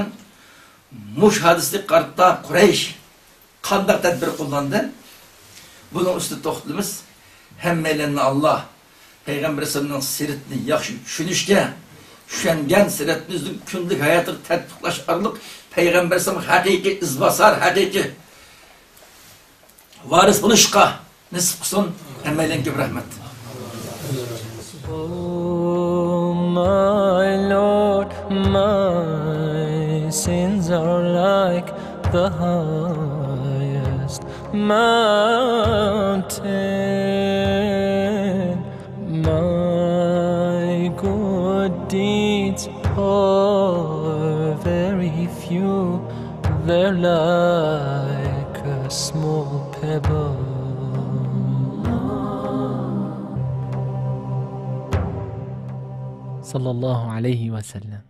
مۇشۇ ھادىسىگە قارىتا قۇرەيش قانداق تەدبىر قوللاندى؟ بۇنىڭ ئۈستىدە توختىلىمىز. ھەممەيلەننى ئاللا پەيغەمبىرىمىزنىڭ سىرىتىنى ياخشى چۈشىنىشكە، چۈشەنگەن سىرىتىمىزنى كۈندىلىك ھاياتىغا تەتبىقلاش ئارقىلىق پەيغەمبىرىمىزنىڭ ھەقىقىي ئىزباسار، ھەقىقىي ۋارىس بولۇشقا نېسىپ قىلسۇن. ھەممەيلەنگە كۆپ رەھمەت. Oh, my Lord, my sins are like the highest mountain. My good deeds are very few, they're like a small pebble. صلى الله عليه وسلم.